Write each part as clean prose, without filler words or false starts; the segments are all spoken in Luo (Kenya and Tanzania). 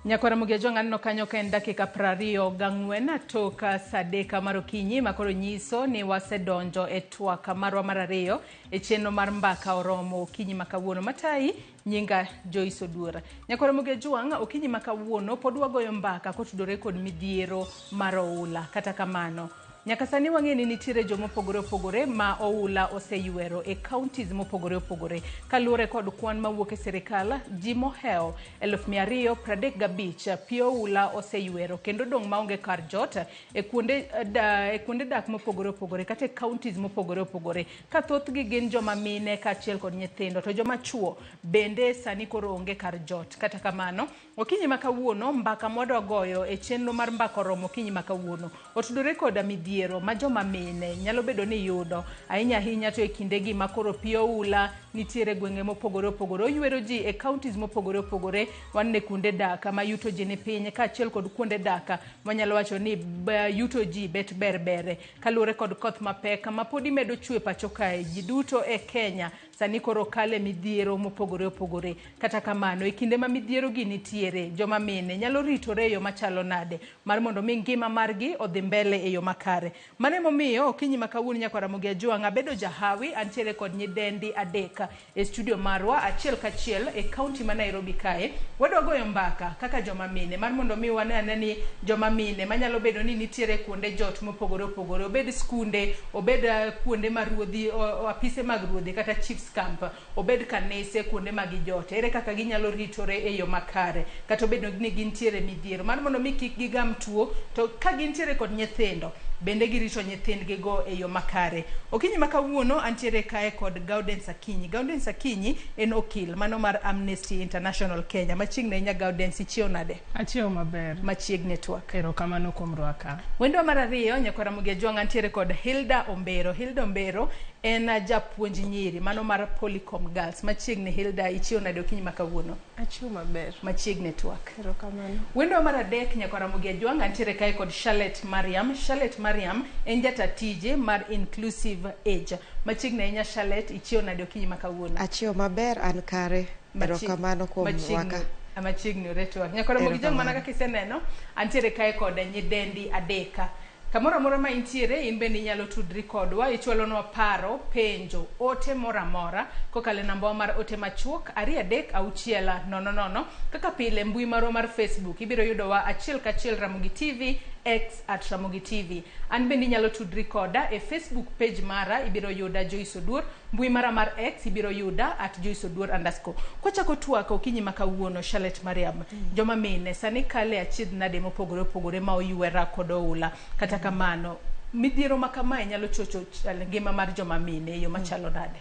Nyakwara Mugejo aneno kanyo ka en dakika 24 tok saa 3 mar okinyi ma koro nyiso ni wasedonjo e twak marwa mar ariyo e chenro mar mbaka oromo okinyi ma kawuono. Matayi nyinga Joyce Oduor. Nyakwara Mugejwang' okinyi ma kawuono pod wagoyo mbaka kotudore kod midhiero mar oula. Kata kamano, nyaka sani wang'e ni nitiere joma opogore opogore ma oula oseywero e counties mopogore opogore. Kaluwore kod kwan mawuok e sirikal, ji mohewo 235,000 pi oula oseywero kendo odong' maonge kar jot e kuonde, da, e kuonde dak mopogore opogore kata e counties mopogore opogore ka thothgi gin joma mine kaachiel kod nyithindo to joma chuo bende sani koro onge kar jot. Kata kamano, okinyi ma kawuono mbaka mwadwa goyo e chenro mar mbaka oromo okinyi ma kawuono otudore koda midhiero ma joma mine nyalo bedo ni yudo ahinya ahinya to e kindegi ma koro pi oula nitiere gwenge mopogore opogore oywero ji e counties mopogore opogore wanene kuonde dak ma yuto ji ni piny kaachiel kod kuonde dak manyalo wacho ni yuto ji bet ber bere kaluwore kod koth mapek ma pod imedo chwe pacho kae ji duto e Kenya sani koro kale midhiero mopogore opogore. Kata kamano, e kinde ma midhiero gi nitiere, joma mine nyalo ritore e yo machalo nade mar mondo mi ngima margi odhi mbele e yo makare. Mano emomiyo okinyi ma kawuono nyakwar Ramogi Ajwang' abedo jahawi antiere kod nyidendi adek e studio marwa achiel kachiel e kaunti ma Nairobi kae. Wadwa goyo mbaka kaka joma mine mar mondo mi wane ane ni joma mine manyalo bedo ni nitiere kuonde jot mopogore opogore, obed skunde, obed kuonde ma ruodhi, apise mag ruodhi kata chiefs camp, obed kanise kuonde ma gijote, ere kaka ginyalo ritore e yo makare kata obedo ni gintiere midhiero mar mondo mi kik gigam tuo to ka gintiere kod nyithindo bende girito nyithindgi go e yo makare. Okinyi ma kawuono antiere kae kod Gaudens Akinyi. Gaudens Akinyi en okil mano mar Amnesty International Kenya. Machiegni ahinya Gaudens, ichiew nade? Achiew maber. Machiegni e twak. Erokamano kuom rwaka. Wendwa mar ariyo nyakwar Ramogi Ajwang' antiere kod Hilda Ombero. Hilda Ombero en japuonj nyiri mano mar Polycom Girls. Machiegni Hilda, ichiew nade okinyi ma kawuono? Achiew maber. Machiegni e twak. Erokamano. Wendwa mar adek nyakwar Ramogi Ajwang' antiere kae kod Charlotte Mariam. Charlotte Mariam en jata tije mar Inclusive Age. Machiegni ahinya Charlotte, ichiew nade okinyi ma kawuono? Achiew maber, an kare. Erokamano kuom rwaka. Machiegni oretwa. Nyakwar Ramogi Ajwang' mana kaka iseneno, antiere kae kod nyidendi adek. Kamoro amora ma intiere, in bende inyalo tudri kodwa, ichwalonwa paro, penjo, ote moro amora kokalo e nambawa mar ote machuok 23600. Kaka pile, mbui marwa mar Facebook ibiro yudowa achiel kachiel Ramogi TV, X at Ramogi TV. An bende inyalo tudri koda e Facebook page mara, ibiro yuda Joyce Oduor, mbui mara mar X ibiro yuda at Joyce Oduor underscore. Kwachako twak okinyi ma kawuono, Charlotte Mariam, joma mine sani kale achiedh nade mopogore opogore ma oywera kod oula. Kata kamano, midhiero ma kamae nyalo chocho ngima mar joma mine e yo machalo nade?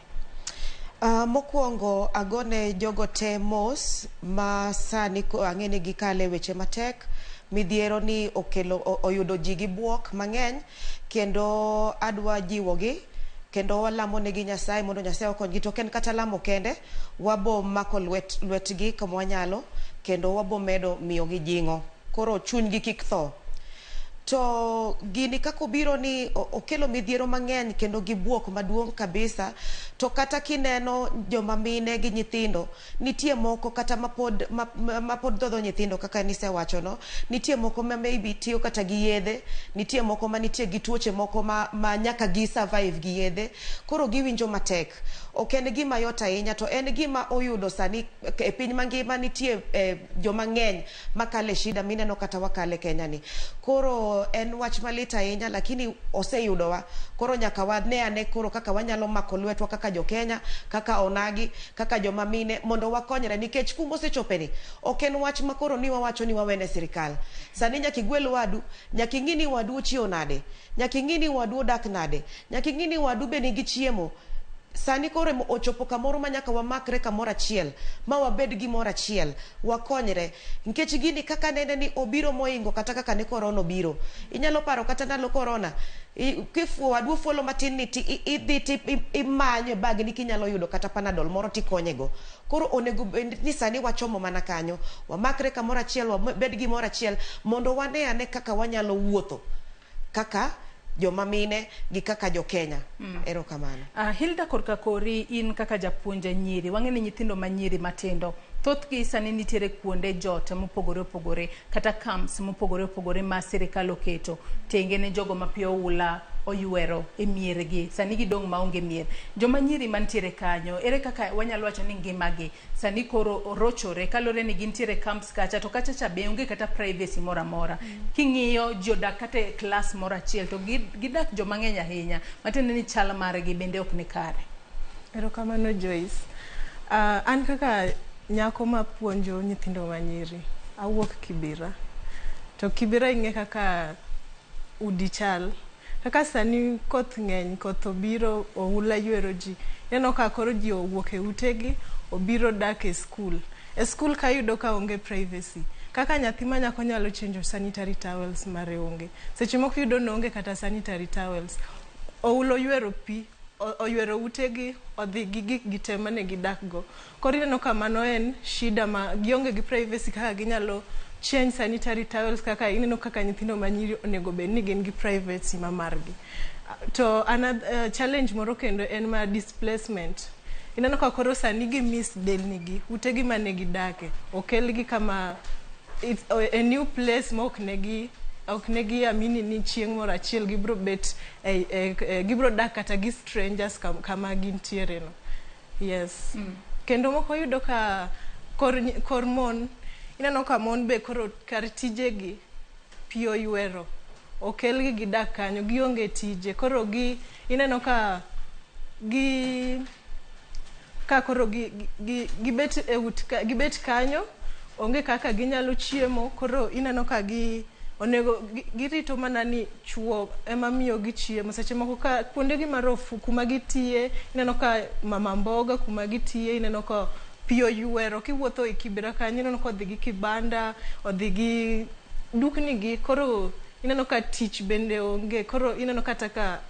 Mokwongo agone jogo te mos ma sani ang'e ni gikale weche matek. Midhiero ni okelo oyudo ji gi buok mang'eny kendo adwa jiwogi kendo walamo negi Nyasaye mondo Nyasaye okonygi. To ok en kata lamo kende, wabo mako lwetgi kama wanyalo kendo wabo medo miyogi jing'o. Koro chunygi kik tho. To gini kaka obiro ni okelo midhiero mang'eny kendo gi buok maduong' kabisa. To kata kineno joma mine gi nyithindo, nitie moko kata mapod mapod dhodho nyithindo kaka nisewacho no, nitie moko ma maybe tiyo kata gi yedhe, nitie moko manitie gi tuoche moko ma nyaka gi survive gi yedhe. Koro giwinjo matek. Ok en gima yot ahinya to en gima oyudo sani e piny mangima nitie joma ng'eny makale shida mineno kata wakale Kenya ni. Koro en wach malit ahinya lakini oseyudowa. Koro nyaka wane ane koro kaka wanyalo mako lwetwa kaka jo Kenya, kaka onagi, kaka joma mine mondo wakonyre nikech kuma osechope ni ok en wach ma koro ni wawacho ni wawene sirikal. Sani nyaka igwel wadu, nyaka ing'i ni wadu ochiewo nade, nyaka ing'i ni wadu odak nade, nyaka ing'i ni wadu be nigi chiemo. Sani koro ochopo kamoro ma nyaka wamakre kamoro achiel, ma wabed gimoro achiel, wakonyre. Nikech gini kaka nene ni obiro moingo kata kaka ne korona obiro. Inyalo paro kata ndalo korona, wadu ofuolo matin ni ti idhi ti imanyo e bag ni kinyalo yudo kata Panadol moro tikonyego. Koro onego bed ni sani wachomo mana kanyo, wamakre kamoro achiel, wabed gimoro achiel mondo wane ane kaka wanyalo wuotho kaka joma mine gi kaka jo Kenya. Erokamano. Hilda, korka kori in kaka japuonj nyiri, wang'e ni nyithindo ma nyiri matindo thothgi sani nitiere kuonde jot mopogore opogore kata camps mopogore opogore ma sirikal oketo tenge ne jogo ma piyo oula oywero e miergi. Sani gidong' maonge mier. Joma nyiri mantiere kanyo, ere kaka wanyalo wacho ni ngimagi sani koro orochore kaluwore ni gintiere camps kacha to kacha cha be onge kata privacy moro amora. King'iyo ji odak kata e klas moro achiel to gidak joma ng'eny ahinya, matiende ni chal margi bende ok ni kare. Erokamano, Joyce. An kaka nyako mapuonjo nyithindo manyiri, awuok Kibera. To Kibera ing'e kaka udi chal. Kaka sani koth ng'eny, koth obiro, oula ywero ji. Ineno ka koro ji owuok e utegi, obiro dak e skul. E skul ka iyudo ka onge privacy. Kaka nyathi ma nyako nyalo change sanitary towels mare onge. Seche moko iyudo ni oonge kata sanitary towels. Oula oywero pi, oywero utegi, odhi gi gik gi te mane gidak go. Koro ineno ka mano en shida ma gionge gi privacy kaka ginyalo change sanitary towels, kaka ineno kaka nyithindo manyiri onego bed ni gin gi privacy ma margi. To another challenge moro kendo en mar displacement. Ineno ka koro sani gi miss delni gi, utegi mane gidake, okelgi kama it's a new place ma ok negi amini ni chieng' moro achiel gibro bet e gibro dak kata gi strangers kama gintiere no. Yes. Kendo moko yudo ka kor mon, ineno ka mon be koro kar tijegi pi oywero, okelgi gidak kanyo, gionge tije. Koro gi ineno ka gi ka koro gi gibet e ut ka, gibet kanyo, onge kaka ginyalo chiemo. Koro ineno ka gi onego girito mana ni chuo ema miyo gi chiemo. Seche moko ka kuondegi marofu kuma gitiye, ineno ka mama mboga kuma gitiye, ineno ka pi oywero. Kiwuotho e Kibera kanyo, ineno ka odhi gi kibanda, odhi gi dukni gi. Koro ineno ka tich bende onge. Koro ineno kata ka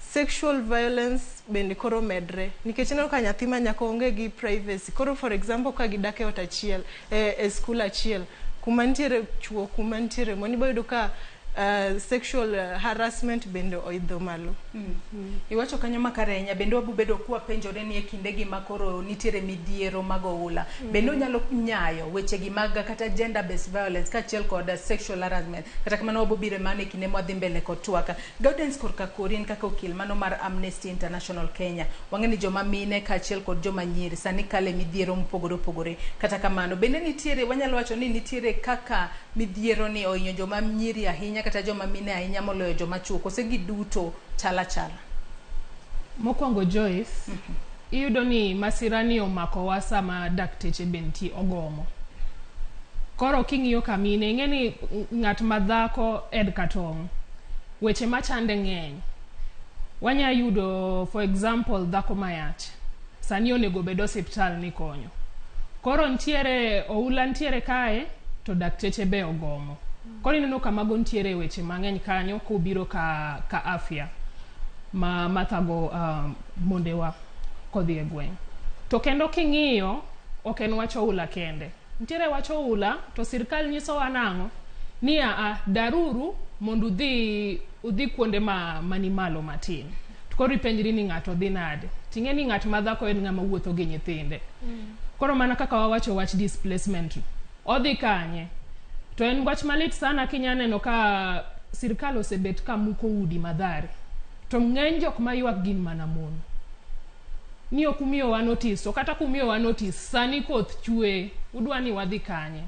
sexual violence bende koro medre nikech ineno ka nyathi ma nyako onge gi privacy. Koro, for example, ka gidak e ot achiel, e skul achiel kuma nitiere chuo, kuma nitiere mon, ibo yudo ka sexual harassment bende oidho malo. Iwacho kanyo makare ahinya. Bende wabobedo kwapenjore ni e kindegi ma koro nitiere midhiero mag oula, bende onyalo nyayo wechegi mag kata gender based violence kaachiel kod sexual harassment. Kata kamano, wabobiro mano e kinde mwadhi mbele kod twak. Gaudens, korka kori in kaka okil mano mar Amnesty International Kenya, wang'e ni joma mine kaachiel kod joma nyiri sani kale midhiero mopogore opogore. Kata kamano, bende nitiere, wanyalo wacho ni nitiere kaka midhiero ni ohinyo joma nyiri ahinya kata joma mine ahinya moloyo joma chuo, kose giduto chal achala? Mokwongo, Joyce, iyudo ni masira ni omakowa sama dakteche be nitie ogomo. Koro king'iyo ka mine, ing'e ni ng'at ma dhako en ka tong'. Weche machande ng'eny. Wanya yudo, for example, dhako mayach. Sani onego bed osiptal ni konyo. Koro nitiere oula nitiere kae to dakteche be ogomo. Koro ineno ka mago nitiere weche mang'eny kanyo kobiro ka afya ma mathago mondewa kodhi e gweng'. To kendo king'iyo, ok en wach oula kende. Nitiere wach oula to sirkal nyisowa nang'o? Ni aa, daruru mondo udhi kuonde ma mani malo matin. To koro ipenjri ni ng'ato dhi nade? Ting'e ni ng'at ma dhako en ng'ama wuotho gi nyithinde. Koro mana kaka wawacho wach displacement, odhi kanye? To en wach malit sana kinya neno ka sirkal osebet ka muko udi Mathare. To ng'eny jok maywak gin mana mon. Ni ok umiyowa notice, to kata kumiyowa notice, sani koth chwe, udwa ni wadhi kanye?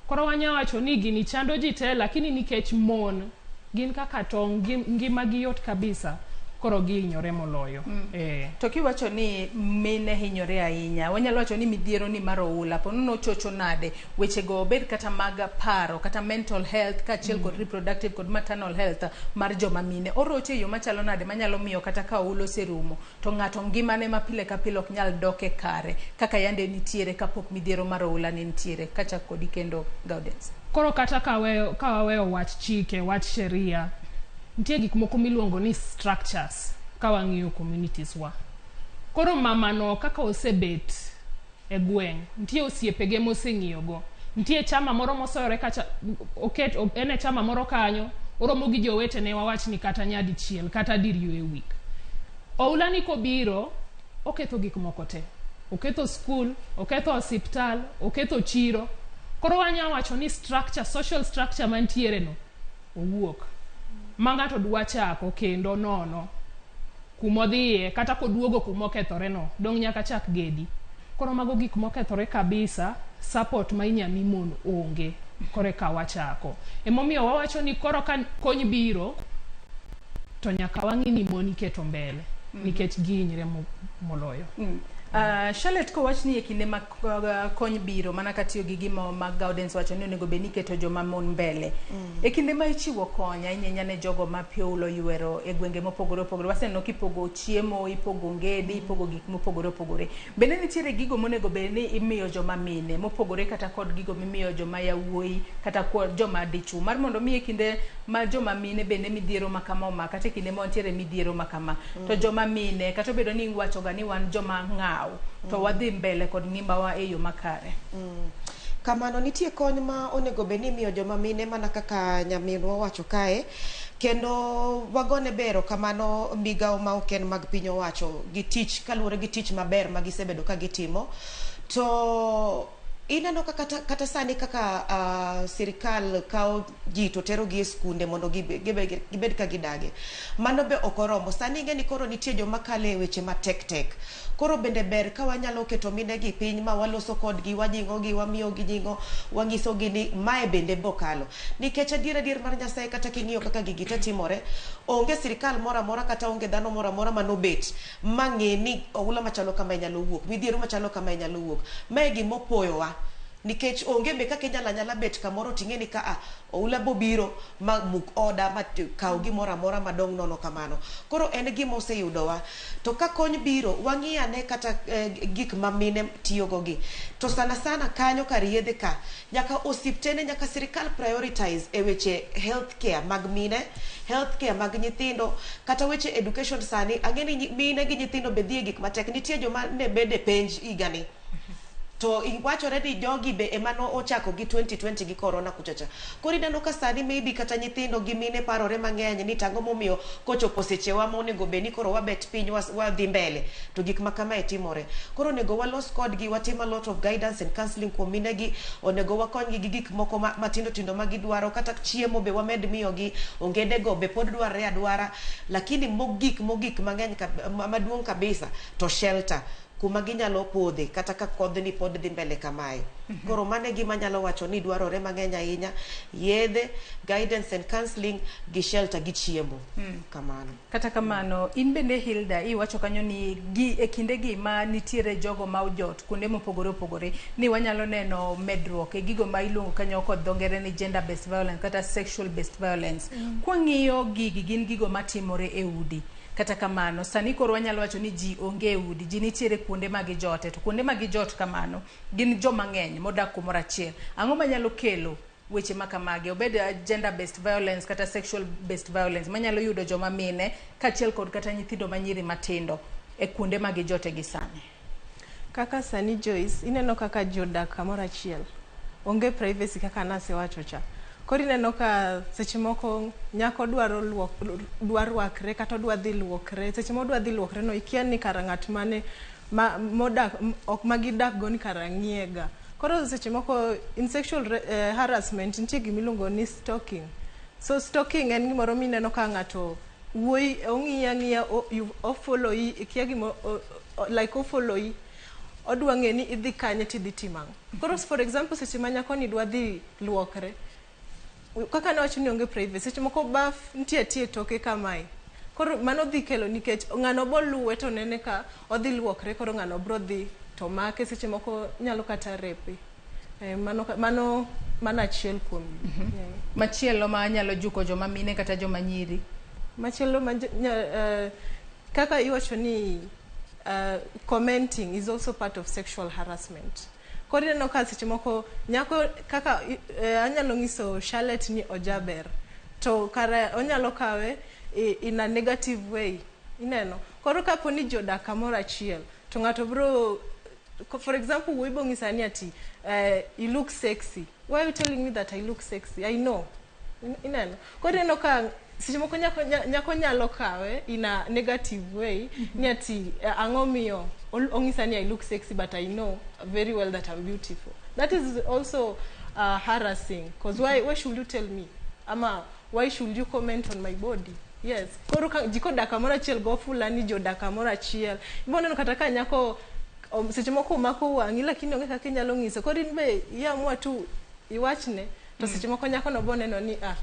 Koro wanya wacho ni gini chando ji te, lakini nikech mon gin kaka tong', ngima gi yot kabisa, koro gihinyore moloyo. To kiwacho ni mine hinyore ahinya, wanyalo wacho ni midhiero ni mar oula po nono chocho nade wechego, obed kata mag paro kata mental health kaachiel kod reproductive kod maternal health mar joma mine, orocho e yo machalo nade manyalo miyo kata ka oula oserumo to ng'ato ngimane ma pile ka pile ok nyal dok e kare kaka yande nitiere kapok midhiero mar oula ne nitiere? Kachak kodi kendo, Gaudens. Koro kata ka waweyo wach chike, wach sheria, nitie gik moko miluongo ni structures ka wang'iyo communities wa. Koro mamano kaka osebet e gweng', nitie osiepege moseng'iyogo. Nitie chama moro mosoyore kacha, oket en e chama moro kanyo, Oromo gi jowetene wawach ni kata nyadichiel kata diriyo e week. Oula ni kobiro, oketho gik moko te. Oketho skul, oketho osiptal, oketho chiro. Koro wanya wacho ni structure, social structure mantiere no, owuok. Ma ng'ato dwa chako kendo nono. Kumodhiye, kata koduogo kumokethore no, dong' nyaka chak gedi. Koro mago gik mokethore kabisa, support ma inya mi mon onge. Koro eka wachako. Emomiyo wawacho ni koro ka kony biro, to nyaka wang'i ni mon iketo mbele. Nikech gihinyre moloyo. Charlotte, kowach ni e kinde ma kony biro, mana katiyo gi gima ma Gaudens wacho ni onego bed ni iketo joma mon mbele. E kinde ma ichiwo kony, ahinya ahinya ne jogo ma pi oula oywero e gwenge mopogore opogore. Waseneno kipogo chiemo, ipogo ongede, ipogo gik mopogore opogore. Bende nitiere gigo monego bed ni imiyo joma mine, mopogore kata kod gigo mimiyo joma yawuoyi kata kod joma dichuo. Mar mondo mi e kinde ma joma mine bende midhiero ma kama omako, kata e kinde ma wantiere midhiero ma kama. To joma mine, kata obedo ni iwachoga ni wan joma ng'aw, to wadhi mbele kod ngimawa e yo makare. Kamano nitie kony ma onego bed ni imiyo joma mine mana kaka nyaminwa owacho kae, kendo wagone be erokamano migawo ma ok en mag piny owacho gi tich kaluwore gi tich maber ma gisebedo ka gitimo. To ineno ka kata sani kaka sirikal kawo ji to terogi e skunde mondo gibed ka gidage. Mano be ok oromo. Sani ing'e ni koro nitie joma kale e weche matek tek. Koro bende ber ka wanyalo keto minegi piny ma waloso kodgi, wajing'ogi, wamiyogi jing'o, wanyisogi ni mae bende bokalo. Nikech adier adier mar Nyasaye kata king'iyo kaka gigi te timore, onge sirikal moro amora kata onge dhano moro amora manobet mang'e ni oula machalo kamae nyalo wuok, midhiero machalo kamae nyalo wuok. Mae gimopoyowa. Nikech onge be kaka inyalo anyala bet kamoro ting'e ni ka a oula bobiro ma muk oda ma kaw gimoro amora madong' nono kamano. Koro en gima oseyudowa. To ka kony biro, wang'i ane kata gik ma mine tiyogo gi. To sana sana kanyo kar yedhe ka, nyaka osiptende, nyaka sirikal prioritize e weche health care mag mine, health care mag nyithindo, kata weche education sani, ang'e ni mine gi nyithindo be dhi e gik matek. Nitie joma ne bede penj higani. To wachore ni jogi be ema no ochako gi 2020 gi corona kuchacha. Koro ineno ka sani maybe kata nyithindo gi mine parore mang'eny ni tang'o momiyo kochopo sechewa monego bed ni koro wabet piny wadhi mbele to gik ma kamae timore. Koro onego walos kodgi, watim a lot of guidance and counseling kuom minegi, onego wakonygi gi gik moko matindo tindo ma gidwaro, kata chiemo be wamed miyogi, ongedego be pod dwarre adwara, lakini mogik mang'eny maduong' kabisa to shelter kuma ginyalo podhe kata ka kodhni pod dhi mbele kamae. Koro mano e gima anyalo wacho ni dwarore mang'eny ahinya, yedhe, guidance and counseling gi shelter gi chiemo. Kamano. Kata kamano, in bende Hilda, iwacho kanyo ni gi e kindegi ma nitiere jogo ma ojot kuonde mopogore opogore, ni wanyalo neno medruok e gigo ma iluongo kanyo kod dho ngere ni gender based violence kata sexual based violence. Kwang'iyo gigi gin gigo matimore e udi. Kata kamano, sani koro wanyalo wacho ni ji onge e udi, ji nitiere kuonde ma gijote, to kuonde ma gijot kamano gin joma ng'eny modak kumoro achiel. Ang'o manyalo kelo weche ma kamagi, obed gender based violence kata sexual based violence manyalo yudo joma mine kaachiel kod kata nyithindo manyiri matindo e kuonde ma gijote gi sani? Kaka sani Joyce, ineno kaka ji odak kamoro achiel. Onge privacy kaka nasewacho cha. Koro ineno ka seche moko nyako dwaro luok, dwa rwakre kata odwa dhi luokre. Seche modwa dhi luokre no ikia ni kara ng'at mane ma modak ok ma gidak go ni kara ng'iye ga. Koro seche moko in sexual harassment nitie gimiluongo ni stalking. So stalking en gimoro mineno ka ng'ato wuoyi ong'iyi ang'iya, o follow yi, ikia gimo like o follow yi. Odwa ng'e ni idhi kanye tidhi timo ang'o. Koro for example seche ma nyako ni dwa dhi luokre, kaka nawacho ni onge privacy, seche moko baf nitie atie toke kamae. Koro mano dhi kelo nikech ng'ano bo luwe to nene ka odhi luokre, koro ng'ano bro dhi to make, seche moko nyalo kata repe. Mano achiel kuom. Machielo ma nyalo juko joma mine kata joma nyiri. Machielo ma kaka iwacho ni commenting is also part of sexual harassment. Koro ineno ka seche moko nyako kaka anyalo nyiso Charlotte ni ojaber, to kara onyalo kawe in a negative way. Ineno. Koro kapo ni ji odak kamoro achiel, to ng'ato bro, for example, wuoyi bo ng'isa ni ati you look sexy. Why are you telling me that I look sexy? I know. Ineno koro ineno ka seche moko nyako, nyako nyalo kawe in a negative way. Ni ati ang'o miyo ong'isa ni I look sexy, but I know very well that I'm beautiful. That is also harassing, because why should you tell me, ama why should you comment on my body? Yes, koro ka ji kodak kamoro achiel go fulani, ji odak kamoro achiel, ibo neno kata ka nyako seche moko omako wang'i, lakini onge kaka inyalo ng'iso. Koro in be iamua tu iwachne to seche moko nyako no bo neno ni ah.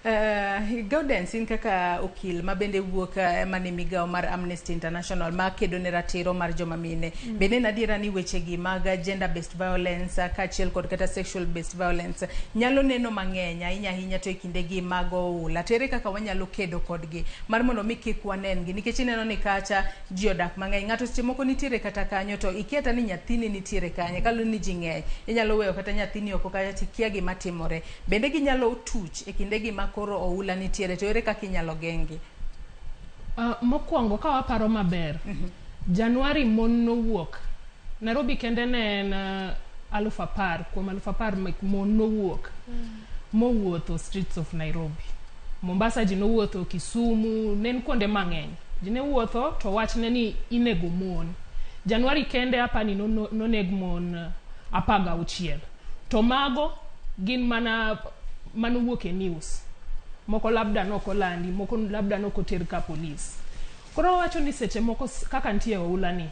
Gaudens, in kaka okil ma bende wuok mane migawo mar Amnesty International ma kedo ne ratiro mar joma mine, bende en adiera ni wechegi mag gender based violence kaachiel kod kata sexual based violence nyalo neno mang'eny ahinya ahinya to e kindegi mag oula, to ere kaka wanyalo kedo kodgi mar mondo mi kik wanen gi? Nikech ineno ni kacha ji odak mang'eny, ng'ato seche moko nitiere kata kanyo to ikia ta ni nyathini nitiere kanye, kaluwore ni ji ng'eny, inyalo weyo kata nyathini oko kacha tikia gima timore. Bende ginyalo tuch e kindegi ma koro oula nitiere, to ere kaka inyalo geng'gi? Mokwongo ka waparo maber, Januari mon nowuok Nairobi kende ne en 10,000 kuom 10,000 mek mon nowuok mowuotho streets of Nairobi. Mombasa ji nowuotho, Kisumu, ne en kuonde mang'eny ji ne wuotho to wachne ni inego mon. Januari kende apani noneg mon 16, to mago gin mana manowuok e news, moko labda nokolandi, moko labda nokoter ka polis. Koro wawacho ni seche moko kaka nitie oula ni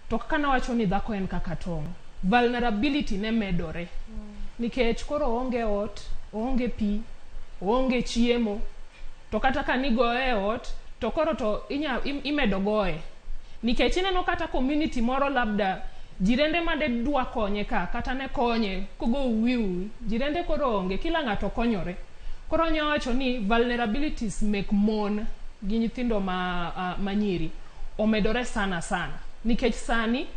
to kaka nawacho ni dhako en kaka tong', vulnerability ne medore nikech koro oonge ot, oonge pi, oonge chiemo, to kata ka nigoye e ot to koro to imedo goye nikech ineno kata community moro labda jirende mane dwa konye ka kata ne konye kogo uwi uwi jirende koro onge, kila ng'ato konyore. Koro anya wacho ni vulnerabilities mek mon gi nyithindo ma nyiri omedore sana sana nikech sani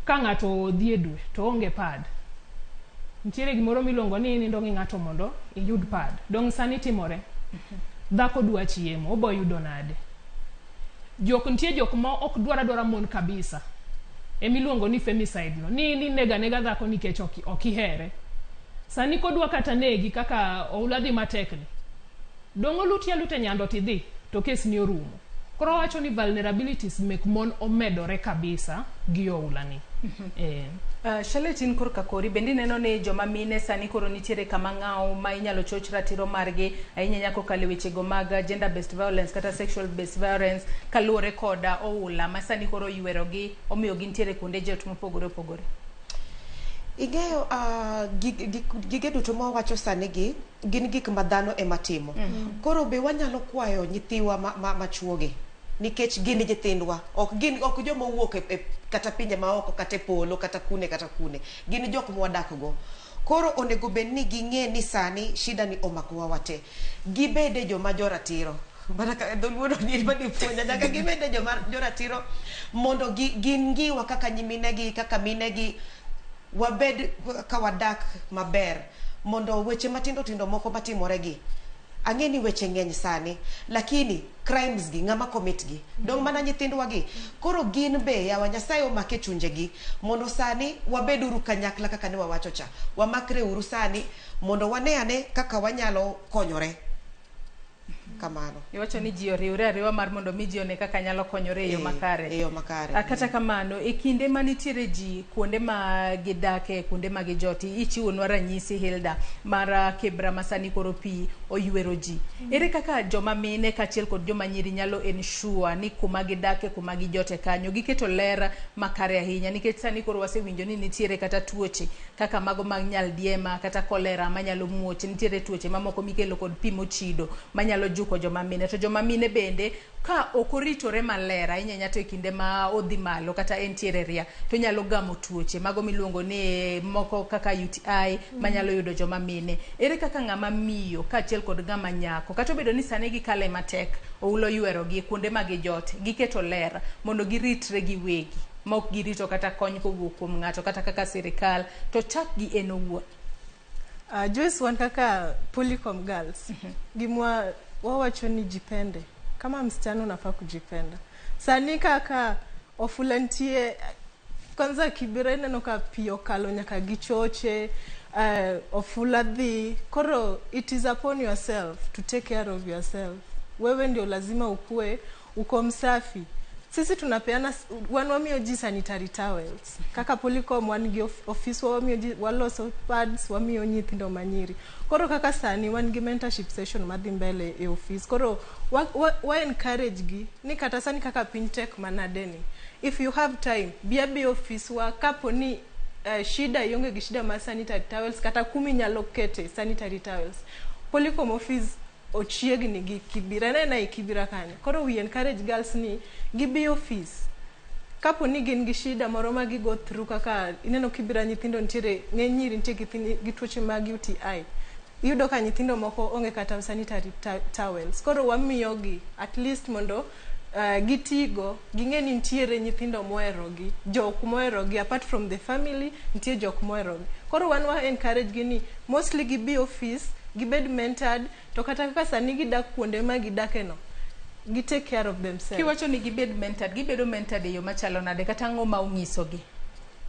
ka ng'ato dhi e dwe to onge pad, nitiere gimoro miluongo ni inindo gi ng'ato mondo iyud pad. Dong sani timore? Dhako dwa chiemo, obo yudo nade? Jok nitie, jok ma ok dwar adwara mon kabisa, emiluongo ni femicide no, ni nega nega dhako nikech ok ihere. Sani kodwa kata negi kaka oula dhi matek ni, dong oluti aluta e nyando tidhi to kes ni orumo. Koro wacho ni vulnerabilities mek mon omedore kabisa gi oula ni eh. Charlotte, in korka kori bende ineno ni joma mine sani koro nitiere kama ng'aw ma inyalo choch ratiro margi ahinya ahinya kokalo e wechego mag gender based violence kata sexual based violence, kaluwore kod oula ma sani koro oywerogi omiyo gintiere kuonde jot mopogore opogore? Ing'eyo, gige duto ma wawacho sani gi gin gik ma dhano ema timo. Koro be wanyalo kwayo nyithiwa machuogi nikech gin nyithindwa, ok gin ok joma owuok e kata pinje maoko kata e polo kata kune kata kune, gin jok mwadak go. Koro onego bed ni ging'e ni sani shida ni omakowa wate, gibede joma joratiro. Mana ka dholuo no ni ema nipuonja, nyaka gibede joma joratiro mondo ging'iwa kaka nyiminegi, kaka minegi, wabed ka wadak maber mondo weche matindo tindo moko matimore gi. Ang'e ni weche ng'eny sani, lakini crimes gi ng'ama commit gi dong mana nyithindwa gi. Koro gin be yawa Nyasaye omake chunjegi mondo sani wabed uru kanyakla kaka ne wawacho cha, wamakre uru sani mondo wane ane kaka wanyalo konyore kamano. Iwacho ni ji oriwre ariwa mar mondo mi ji one kaka nyalo konyore e yo makare. E yo makare. Kata kamano, e kinde ma nitiere ji kuonde ma gidake, kuonde ma gijoti, ichiwonwa ranyisi, Hilda, mar Kibra ma sani koro pi oywero ji. Ere kaka joma mine kaachiel kod joma nyiri nyalo ensure ni kuma gidake, kuma gijote kanyo, giketo ler makare ahinya? Nikech sani koro wasewinjo ni nitiere kata tuoche kaka mago mag nyaldiema kata kolera manyalo muoch, nitiere tuoche mamoko mikelo kod pi mochido manyalo juko joma mine. To joma mine bende ka ok oritore maler ahinya ahinya to e kinde ma odhi malo kata entiere ria, to onyalo gamo tuoche mago miluongo ni moko kaka UTI manyalo yudo joma mine. Ere kaka ng'ama miyo kaachiel kod ng'ama nyako, kata obedo ni sani gikale matek, oulo ywerogi kuonde ma gijote, giketo ler mondo giritre giwegi ma ok girito kata kony kowuok kuom ng'ato kata kaka sirikal, to chakgi en owuon? Joyce, wan kaka Polycom Girls, gimwa wawacho ni jipende. Kama msichana unafaa kujipenda. Sani kaka ofula nitie, kwanza Kibera ineno ka pi okalo nyaka gi choche. Ofula dhi. Koro it is upon yourself to take care of yourself. Wewe ndio lazima ukue uko msafi. Sisi tunapeana, wan wamiyo ji sanitary towels kaka Polycom. Wan gi ofiswa, wamiyo ji, waloso pads, wamiyo nyithindo manyiri. Koro kaka sani wan gi mentorship session madhi mbele e ofis. Koro wa encourage gi ni kata sani kaka piny tek manade ni, if you have time, bi abi ofiswa. Kapo ni shida, ionge gi shida mar sanitary towels kata kumi nyalo kete sanitary towels, Polycom office ochiegni gi Kibira, en aena e Kibira kanyo. Koro we encourage girls ni gibi office kapo ni gin gi shida moro ma gi go through. Kaka ineno Kibira, nyithindo nitiere ng'eny, nyiri nitie gi tuoche mag UTI. Iyudo ka nyithindo moko onge kata sanitary towels. Koro wamiyogi at least mondo gitigo, ging'e ni nitiere nyithindo moherogi, jok moherogi apart from the family, nitie jok moherogi. Koro wan wa encourage gi ni mostly gibi office, gibed mentored. To kata kaka sani gidak kuonde ma gidake no, gi take care of themselves. Kiwacho ni gibed mentored, gibedo mentored e yo machalo nade, kata ang'o ma ung'isogi?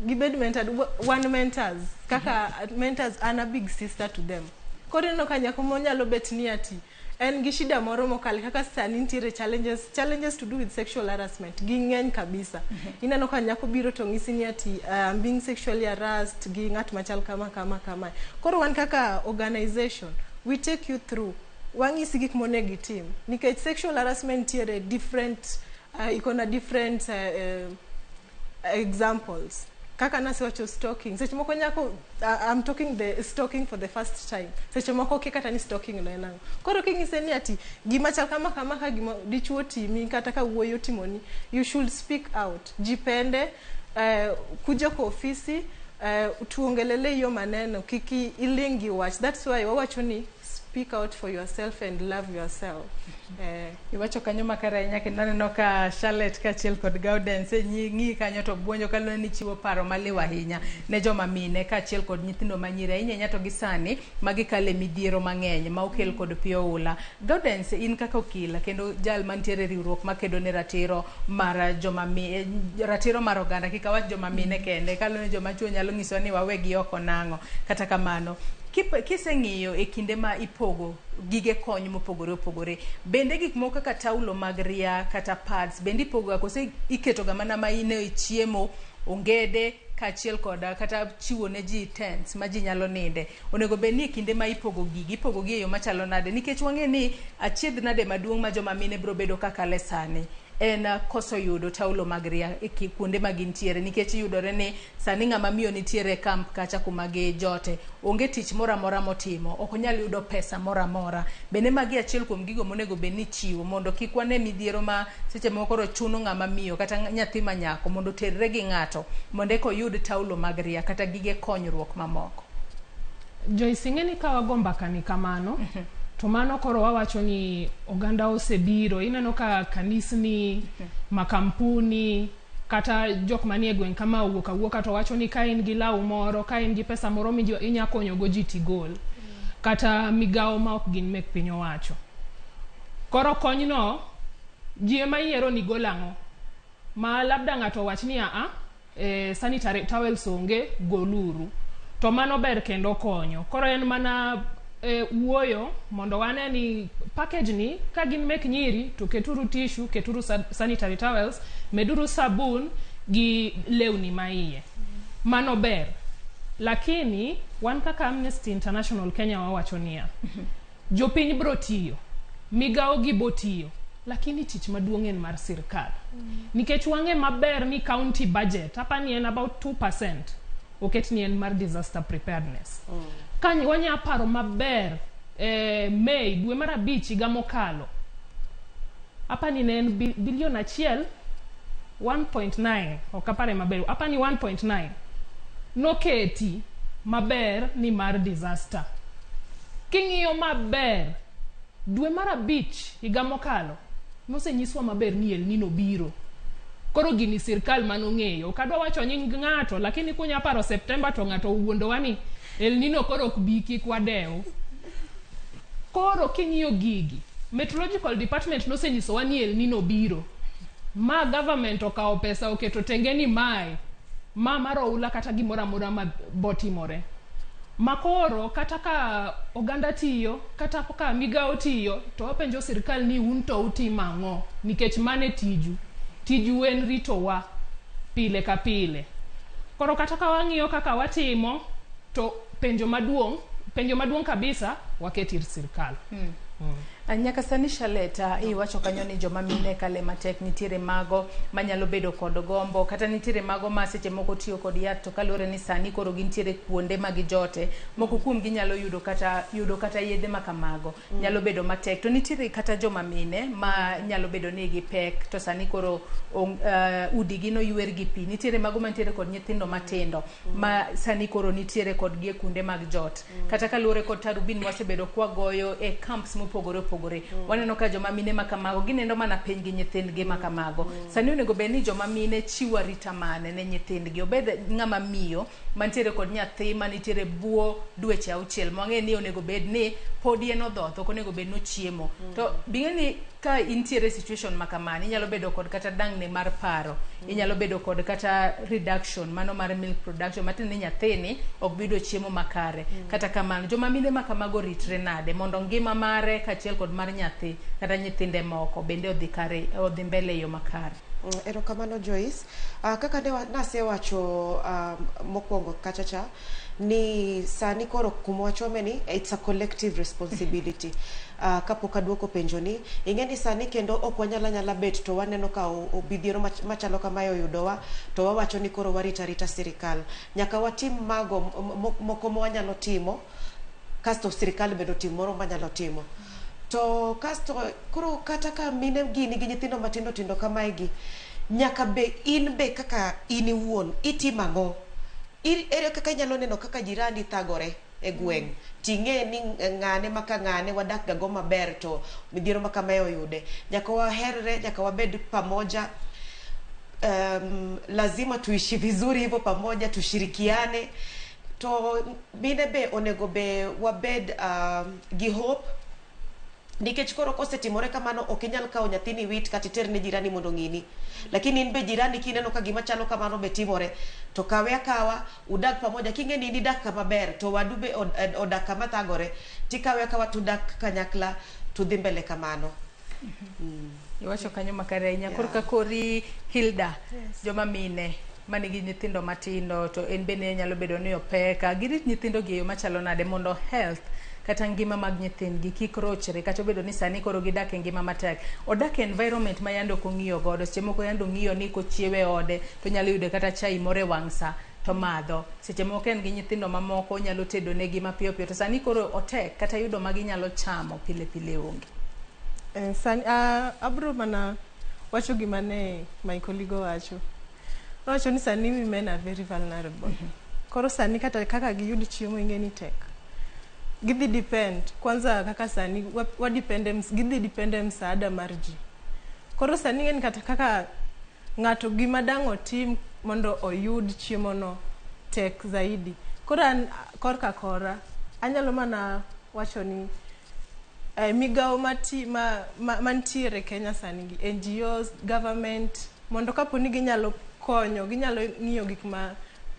Gibed mentored, wan mentors. Kaka mentors, an a big sister to them. Koro ineno ka nyako monyalo bet ni ati en gi shida moro mokale, kaka sani nitiere challenges to do with sexual harassment, ging'eny kabisa. Ineno ka nyako biro to ng'isi ni ati I'm being sexually harassed gi ng'at machal kama kama kama. Koro wan kaka organization, we take you through, wang'isi gik monego itim, nikech sexual harassment nitiere different, iko na different examples. Kaka nasewacho, stalking, seche moko nyako, I'm talking the stalking for the first time, seche moko okia kata ni stalking no en ang'o. Koro king'ise ni ati gima chal kama kama, ka gima dichuo timi kata ka wuoyi otimoni, you should speak out. Jipende, kuja kwa ofisi, tuongelele hiyo maneno, kik iling gi wach. That's why wawacho ni speak out for yourself and love yourself. Iwacho kanyo makare ahinya, kendo aneno ka Charlotte kaachiel kod Gaudence ng'i kanyo to buonjo kaluwore ni chiwo paro maliw ahinya ne joma mine kaachiel kod nyithindo manyiri, ahinya ahinya to gi sani ma gikale midhiero mang'eny ma okel kod pi oula. Gaudence, in kaka okil kendo jal mantiere e riwruok makedo ne ratiro mar joma mi, ratiro mar oganda, kik awach joma mine kende, kaluwore ni joma chuo nyalo nyisowa ni wawegi oko nang'o. Kata kamano, kiseng'iyo e kinde ma ipogo gige kony mopogore opogore, bende gik moko kaka taulo mag ria kata pads bende ipogo ga, kose iketo ga mana ma ine e chiemo, ongede kaachiel koda kata chiwo ne ji tents ma ji nyalo ninde? Onego bed ni e kinde ma ipogo gigi, ipogo gi e yo machalo nade? Nikech wang'e ni achiedh nade maduong' ma joma mine biro bedo kakale sani en koso yudo taulo mag ria e kuonde ma gintiere, nikech yudore ni sani ng'ama miyo nitiere e camp kacha kuma gijote, onge tich moro amora motimo, ok onyal yudo pesa moro amora. Bende magi achiel kuom gigo monego bed ni ichiwo mondo kik wane midhiero ma seche moko koro chuno ng'ama miyo kata nyathi ma nyako mondo oterre gi ng'ato mondo eka oyud taulo mag ria kata gige konyruok mamoko. Joyce, ing'e ni ka wago mbaka ni kamano, to mano koro wawacho ni oganda osebiro. Ineno ka kanisni, makampuni kata jok manie gweng' kama owuok awuoka to wacho ni ka in gi law moro, ka in gi pesa moro inya konyogo ji, tigol. Kata migawo ma ok gin mek piny owacho. Koro konyno ji ema yiero ni gol ang'o ma labda ng'ato owach ni aa, sanitary towels onge, goluru. To mano ber kendo konyo. Koro en mana wuoyo mondo wane ni package ni ka gin mek nyiri to keturu tissue, keturu sanitary towels, meduru sabun gi lewni ma iye. Mano ber. Lakini wan kaka Amnesty International Kenya wawacho niya, jopiny bro tiyo, migawo gi bo tiyo, lakini tich maduong' en mar sirkal. Nikech wang'e maber ni county budget, apani en about 2% oket ni en mar disaster preparedness. Ka wanya paro maber, May dwe mar 5 higa mokalo, apani ne en bilion achiel 1.9, ok apare maber, apani 1.9 noketi maber ni mar disaster. King'iyo maber, dwe mar 5 higa mokalo nosenyiswa maber ni El Nino biro. Koro gini sirkal manong'eyo. Ok adwa wacho nying ng'ato, lakini kunya paro September to ng'ato owuondowa ni El Nino koro ok bi, kik wadew. Koro king'iyo gigi, Meteorological Department nosenyisowa ni El Nino biro. Ma government okawo pesa oketo tenge ni mae, ma mar oula kata gimoro amora ma botimore. Makoro kata ka oganda tiyo, kata ka migao tiyo, to wapenjo sirkal ni un to utimo ang'o? Nikech mano e tiju. Tiju en ritowa pile ka pile. Koro kata ka wang'iyo kaka watimo, to penjo maduong', penjo maduong' kabisa waket ir sirkal. Nyaka sani Shaleta, iwacho kanyo ni joma mine kale matek, nitiere mago manyalo bedo kod gombo, kata nitiere mago ma seche moko tiyo kod yath, to kaluwore ni sani koro gintiere kuonde ma gijote, moko kuom gi nyalo yudo kata yedhe ma kamago nyalo bedo matek. To nitiere kata joma mine ma nyalo bedo ni gi pek, to sani koro udi gi noywer gi pi. Nitiere mago mantiere kod nyithindo matindo ma sani koro nitiere kodgi e kuonde mag jot. Kata kaluwore kod tarubin mwasebedo kwagoyo e camps mopogore opogore, waneno ka joma mine ma kamago ginendo mana piny gi nyithindgi ma kamago. Sani onego bed ni joma mine chiwo arita mane ne nyithindgi, obed ng'ama miyo mantiere kod nyathi manitiere buo dweche 6 mwang'e ni onego bed ni podi en odhoth, ok onego bed ni ochiemo. To bing'e ni ka intiere e situation ma kamano, inyalo bedo kod kata dang'ni mar paro, inyalo bedo kod kata reduction mano mar milk production, matiende ni nyathini ok bi yudo chiemo makare. Kata kamano, joma mine ma kamago ritre nade mondo ngima mare kaachiel kod mar nyathi kata nyithinde moko bende odhi kare, odhi mbele e yo makare? Erokamano Joyce. Kaka ne nasewacho mokwongo kacha cha ni sani koro kuma wachome ni it's a collective responsibility. Kapok aduoko penjo ni, ing'e ni sani kendo ok wanyal anyala bet to waneno ka midhiero machalo kamae oyudowa to wawacho ni koro warito arita sirikal. Nyaka watim mago moko mwanyalo timo, kasto sirikal bende otim moro manyalo timo. To kasto koro kata ka mine gi nigi nyithindo matindo tindo kamae gi, nyaka be in be kaka in iwuon itimo ang'o? Ere kaka inyalo neno kaka jirani thagore e gweng', ting'e ni ng'ane maka ng'ane wadak ga go maber to midhiero ma kamae oyude? Nyaka waherre, nyaka wabed pamoja. Lazima tuishi vizuri hivyo pamoja, tushirikiane. To mine be onego be wabed gi hope, nikech koro kosetimore kamano ok inyal kawo nyathini wit kata iter ne jirani mondo ong'ini, lakini in be jirani kineno ka gima chalo kamano be timore, to kawe akawa udag pamoja. King'e ni in idak kama ber to wadu be odak kama thagore, tikawe akawa tudak kanyakla, tudhi mbele kamano. Iwacho kanyo makare ahinya. Korka kori Hilda, joma mine manigi nyithindo matindo to en bende nyalo bedo ni opek, girit nyithindo gi e yo machalo nade mondo health kata ngima mag nyithindgi kik rochre, kata obedo ni sani koro gidak e ngima matek, odak e environment ma yande ok ong'iyo godo? Seche moko yande ong'iyo ni kochiewo e ode to onyalo yudo kata chai moro e wang' sa to madho, seche moko en gi nyithindo mamoko onyalo tedo negi mapiyo piyo, to sani koro otek, kata yudo ma ginyalo chamo pile pile onge. Sani abro mana wacho gima ne my colleague owacho. Owacho ni sani women are very vulnerable. Koro sani kata kaka giyud chiemo ing'e ni tek. Gidhi depend, kwanza kaka sani wa depend e gidhi depend e msaada mar ji. Koro sani ing'e ni kata kaka ng'ato gima dang' otim mondo oyud chiemo no tek zaidi. Koro an korka kora anyalo mana wacho ni migawo mati, ma, mantiere Kenya sani gi NGOs, government, mondo kapo ni ginyalo konyo, ginyalo ng'iyo gik ma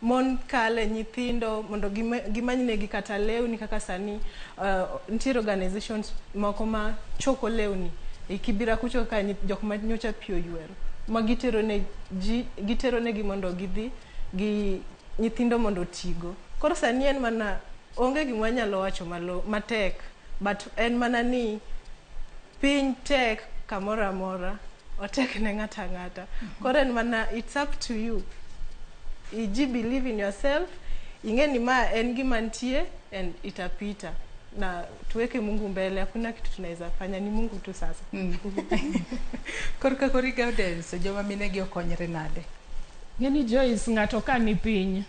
mon kale, nyithindo, mondo gimanynegi kata lewni. Kaka sani nitiere organizations moko ma choko lewni e Kibira kucho ka jok ma nyocha pi oywero ma gitero ne ji, gitero negi mondo gidhi gi nyithindo mondo otigo. Koro sani en mana onge gima wanyalo wacho malo matek, but en mana ni piny tek kamoro amora, otek ne ng'ato ang'ata. Koro en mana it's up to you iji believe in yourself, ing'e ni ma en gima nitie and itapita, na tuweke Mungu mbele. Hakuna kitu tunaweza fanya, ni Mungu tu sasa. Korka kori Gaudens, joma mine gi okonyre nade? Ng'eni Joyce, ng'ato ka ni piny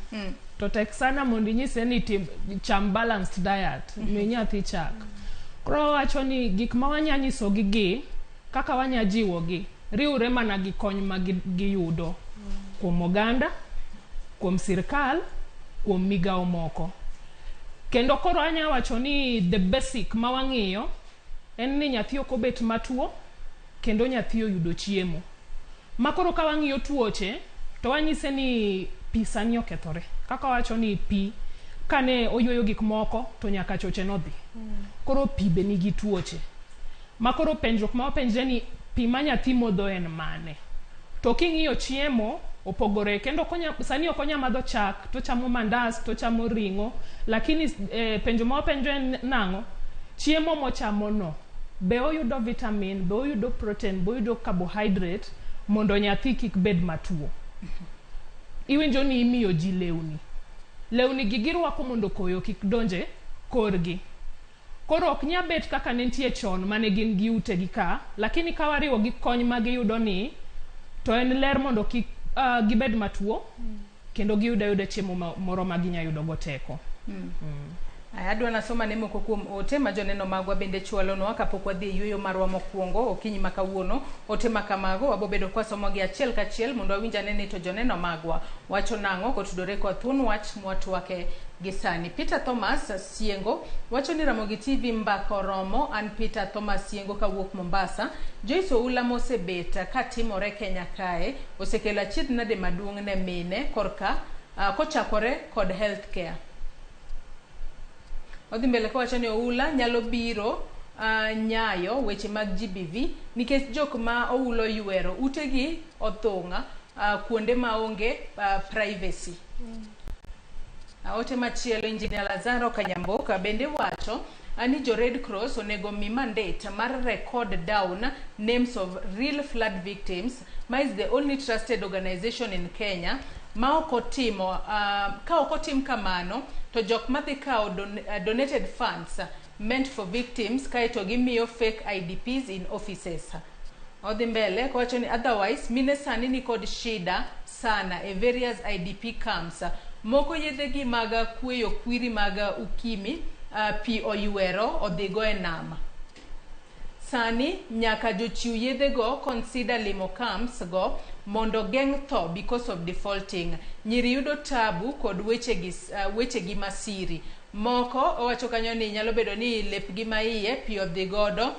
to tek sana mondo inyise ni tim, cham balanced diet, mi nyathi chak. Koro wawacho ni gik ma wanya nyisogi gi kaka wanya jiwogi riwre mana gi kony ma giyudo kuom oganda, kuom sirkal, kuom migawo moko. Kendo koro anya wacho ni the basic ma wang'iyo en ni nyathi ok obet matuo kendo nyathi oyudo chiemo. Ma koro ka wang'iyo tuoche to wanyise ni pi sani okethore. Kaka wawacho ni pi Kane oyueyo gik moko to nyaka choche nodhi. Koro pi be nigi tuoche. Ma koro penjruok ma wapenjre ni pi ma nyathi modho en mane? To king'iyo chiemo opogore kendo okonya, sani ok onya madho chak tochamo mandas tochamo ring'o lakini penjo ma wapenjo en nang'o? Chiemo mochamo no be oyudo vitamin, be oyudo protein, be oyudo carbohydrate mondo nyathi kik bed matuo. Iwinjo ni imiyo ji lewni. Lewni gi girwako mondo koyo kik donje korgi. Koro ok nya bet kaka ne nitie chon mane gin gi utegi ka, lakini ka wariwo gi kony ma giyudo ni to en ler mondo kik gibed matuo kendo giyud ayuda chiemo moro ma ginya yudo go teko. Aya, adwa nasoma ne moko kuom ote ma joneno magwa bende chwalonwa kapok wadhi e yueyo marwa mokwongo okinyi ma kawuono. Ote ma kamago wabobedo kwasomogi achiel kachiel mondo wawinj ane ni to joneno magwa wacho nang'o kotudore kod thuon wach mwatwake gi sani. Peter Thomas Siengo wacho ni Ramogi TV mbaka oromo. An Peter Thomas Siengo kawuok Mombasa. Joyce Oula mosebet katimore Kenya kae osekelo achiedh nade maduong' ne mine korka kochakore kod health care. Odhi mbele kowacho ni Oula nyalo biro nyayo weche mag GBV nikech jok ma Oula oywero utegi othung'a kuonde maonge privacy. Ote machielo Engineer Lazaro Kanyamboka bende wacho ni jo Red Cross onego mi mandate mar record down names of real flood victims ma is the only trusted organization in Kenya ma ok otimo ka ok otim kamano to jok madhi kawo donated funds meant for victims kaeto gimiyo fake IDPs in offices. Odhi mbele kowacho ni otherwise mine sani nikod shida sana e various IDP camps. Moko yedhegi mag kweyo kwiri mag ukimi pi oywero odhigo e nam. Sani nyaka jochiw yedhego consider limo camps go mondo geng' tho because of defaulting. Nyiri yudo tabu kod wechegi masiri. Moko owacho kanyo ni nyalo bedo ni lepgi maiye pi odhi godo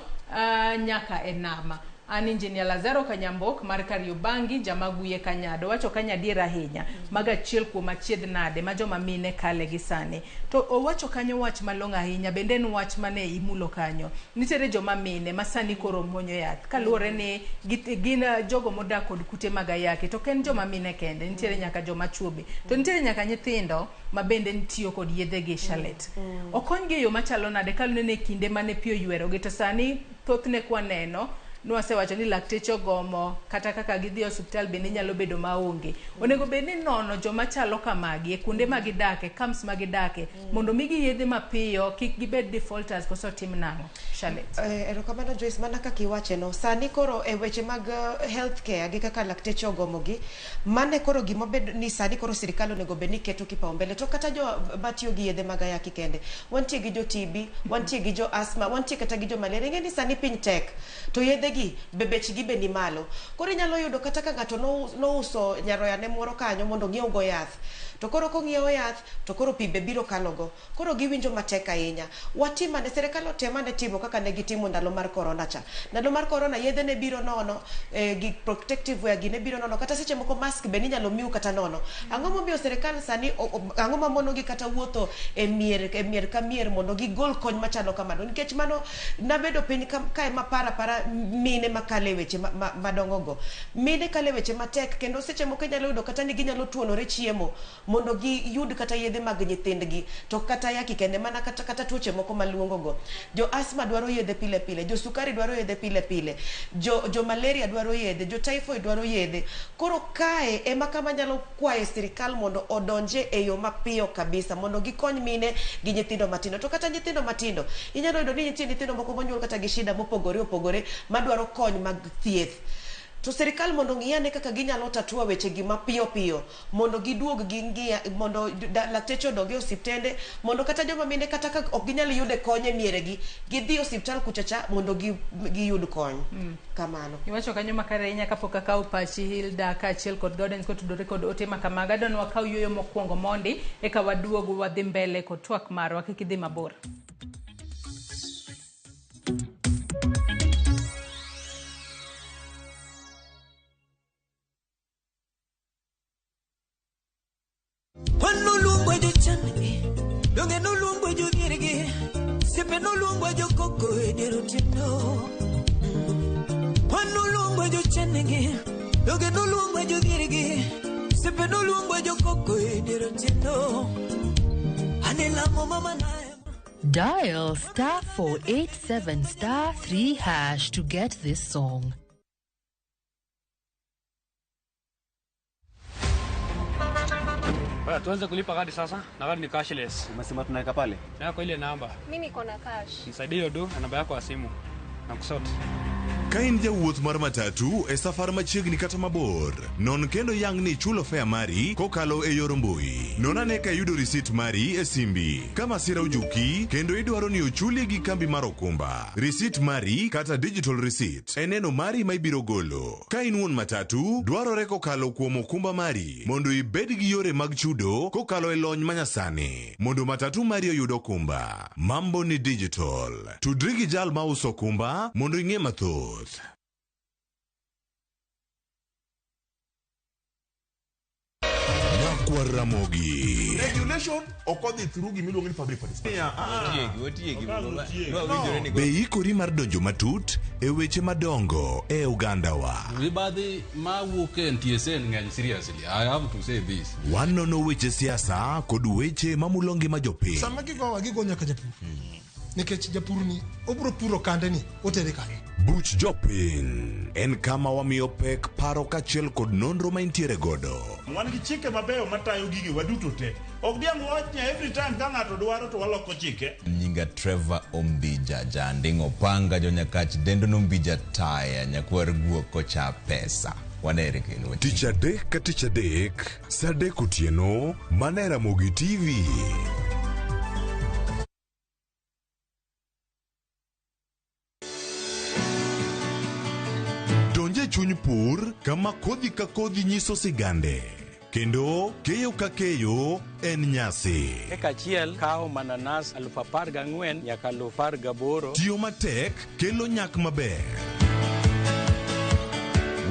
nyaka e nam. An Engineer Lazaro Kanyambok mar Kariobangi Jamaguye Kanyado wacho kanyo adier ahinya. Mago achiel kuom achiedh nade ma joma mine kale gi sani. To owacho kanyo wach malong'o ahinya bende en wach mane imulo kanyo. Nitiere joma mine ma sani koro muonyo yath kaluwore ni gin jogo modak kod kute mag ayaki to ok en joma mine kende nitiere nyaka joma chuo be. To nitiere nyaka nyithindo ma bende tiyo kod yedhe gi Charlotte. Okonygi e yo machalo nade kaluwore ni kinde mane pi oywerogi to sani thothne kwaneno nwasewacho ni lakteche ogomo kata kaka gidhi e osiptal bende nyalo bedo maonge. Onego bed ni nono joma chalo kamagi e kuonde ma gidake, camps ma gidake mondo migi yedhe mapiyo kik gibed defaulters koso tim nang'o? Charlotte. Erokamano Joyce, mana kaka iwache no, sani koro e weche mag health care gi kaka lakteche ogomogi, mane koro gima bed ni sani koro sirikal onego bed ni keto kipaumbele to kata jo matiyo gi yedhe mag ayaki kende, wantie gi jo TB, wantie gi jo asthma, wantie kata gi jo malaria. Ing'e ni sani piny tek to yedhe gi be bechgi be ni malo. Koro inyalo yudo kata ka ng'ato nouso nyaroya ne moro kanyo mondo ong'iew go yath. To koro kong'iewo yath to koro pi be biro kalo go. Koro giwinjo matek ahinya. Watim ane, sirikal otem ane timo kaka ne gitimo ndalo mar corona cha. Ndalo mar corona yedhe ne biro nono, gi protective wear gi ne biro nono, kata seche moko mask be ninyalo miu kata nono. Ang'o momiyo sirikal sani, ang'o mamonogi kata wuotho e mier ka mier mondo gigol kony machalo kamano? Nikech mano nabedo piny kae maparo apara mine makalo e weche madongo go. Mine kalo e weche matek kendo seche moko inyalo yudo kata ni ginyalo tuonore chiemo mondo giyud kata yedhe mag nyithindgi to kata ayaki kende mana kata tuoche moko maluongo go. Jo asthma dwaro yedhe pile pile, jo sukari dwaro yedhe pile pile, jo malaria dwaro yedhe, jo typhoid dwaro yedhe. Koro kae ema kama nyalo kwaye sirikal mondo odonje e yo mapiyo kabisa mondo gikony mine gi nyithindo matindo. To kata nyithindo matindo, inyalo yudo ni nitie nyithindo moko monyuol kata gi shida mopogore opogore madwaro kony mag thieth. To sirikal mondo ong'i ane kaka ginyalo tatua weche gi mapiyo piyo mondo giduog ging'i mondo lakteche odog e osiptende mondo kata joma mine kata ka ok ginyal yude kony e mieregi gidhi e osiptal kucha cha mondo giyud kony. Kamano. Iwacho kanyo makare ahinya kapok akawo pachi Hilda kaachiel kod Gaudens kotudore kod ote ma kamago. Adwa ni wakaw yueyo mokwongo mondi eka waduog wadhi mbele kod twak marwa kik idhi mabor. Wanoluongo jochan Osiepe noluongwa jokoko e dier otieno. Wan noluongwa jochengi, doge noluongwa jodhiergi. Osiepe noluongwa jokoko e dier otieno. Ane lamo mama nae. Dial star 487 star 3 hash to get this song. Bwana, tuanze kulipa kadi sasa na kadi ni cashless. Umesema tunaweka pale? Yako ile namba. Mimi niko na cash. Nisaidie hiyo do na namba yako ya simu. Na kusort. Ka in jawuoth mar matatu e safar machiegni kata mabor, non kendo yang ni ichulo fare mari kokalo e yor mbui. Non ane ka iyudo risit mari e simbi. Ka masira ojuki kendo idwaro ni ochuli gi kambi mar okumba. Risit mari kata digital receipt e neno mari ma ibiro golo. Ka in wuon matatu, dwarore kokalo kuom okumba mari mondo ibed gi yore mag chudo kokalo e lony manyasani. Mondo matatu mari oyud okumba. Mambo ni digital. Tudri gi jal mauso okumba mondo ing'e mathoth. Nyakwar Ramogi. Regulation ok odhi through gimiluongo ni public participation. Otiegi, otiegi. Be ikori mar donjo matut e weche madongo e ogandawa? Mibadhi mawuok e NTSA ng'eny seriously. I have to say this. Wanono weche siasa kod weche mamulo ngima jopiny. Sama gigowa gigo nyaka japur nikech japur ni obiro puro kande ni otere kanye. Buch jopiny en kama wamiyo pek paro kaachiel kod nonro ma intiere godo. Wan gi chike mabeyo matayo gigewa duto te. Ok diang' wach ni every time ka ng'ato dwaro to waloko chike. Nyinga Trevor Ombija, janding' opanga jonyakach dendo nombija taya nyakwar guok kocha pesa. Wanere kendo. Tich adek ka tich adek, saa adek otieno, mana e Ramogi TV. Donj e chuny pur kama kodhi ka kodhi nyiso sigande. Kendo keyo ka keyo en nyasi. Eka achiel kawo mananas 14,000 nyaka 18,000. Tiyo matek kelo nyak maber.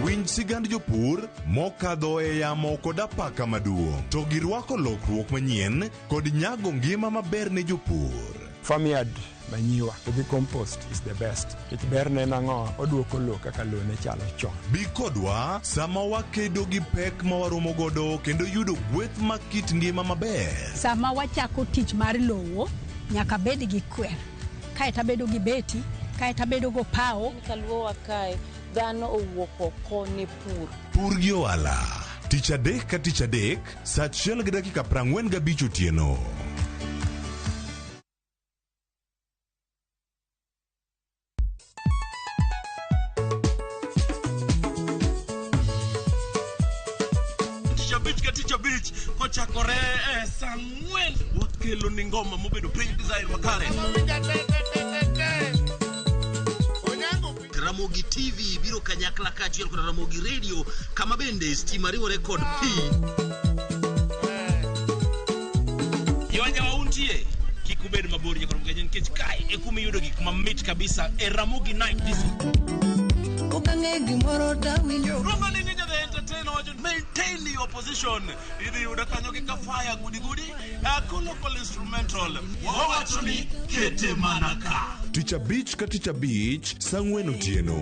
Winj sigand jopur mokadho e yamo kod apaka maduong' to girwako lokruok manyien kod nyago ngima maber ne jopur. Farmyard manure to gi compost is the best. Nikech berne en ang'o? Oduoko lowo kaka lowo ne chalo chon. Bi kodwa sama wakedo gi pek ma waromo godo kendo yudo gweth mag kit ngima maber. Sama wachako tich mar lowo, nyaka bed gi kwer. Kaeto abedo gi beti, kaeto abedo go pawo. Kaluowa kae, dhano owuok oko ne pur. Pur gi ohala. Tich adek ka tich adek, saa 1:45 otieno. Tich abich ka tich abich kochakore e saa 4 wakelo ni ngoma mobedo piny design makare. Ramogi TV biro kanyakla kaachiel kod Ramogi Radio kama bende stima riwore kod pi. Yonya untie kik ubed mabor nyakoro mgenye nikech kae e kuma iyudo gik mamit kabisa e Ramogi Night Disco. Okang'e gimoro tawinjo. Roma ni Ninja the Entertainer wacho maintain your position. Idhi yudo kanyo gi kafaya gudi gudi local instrumental. Wawacho ni kete mana ka. Tich abich ka tich abich, saa 4 otieno.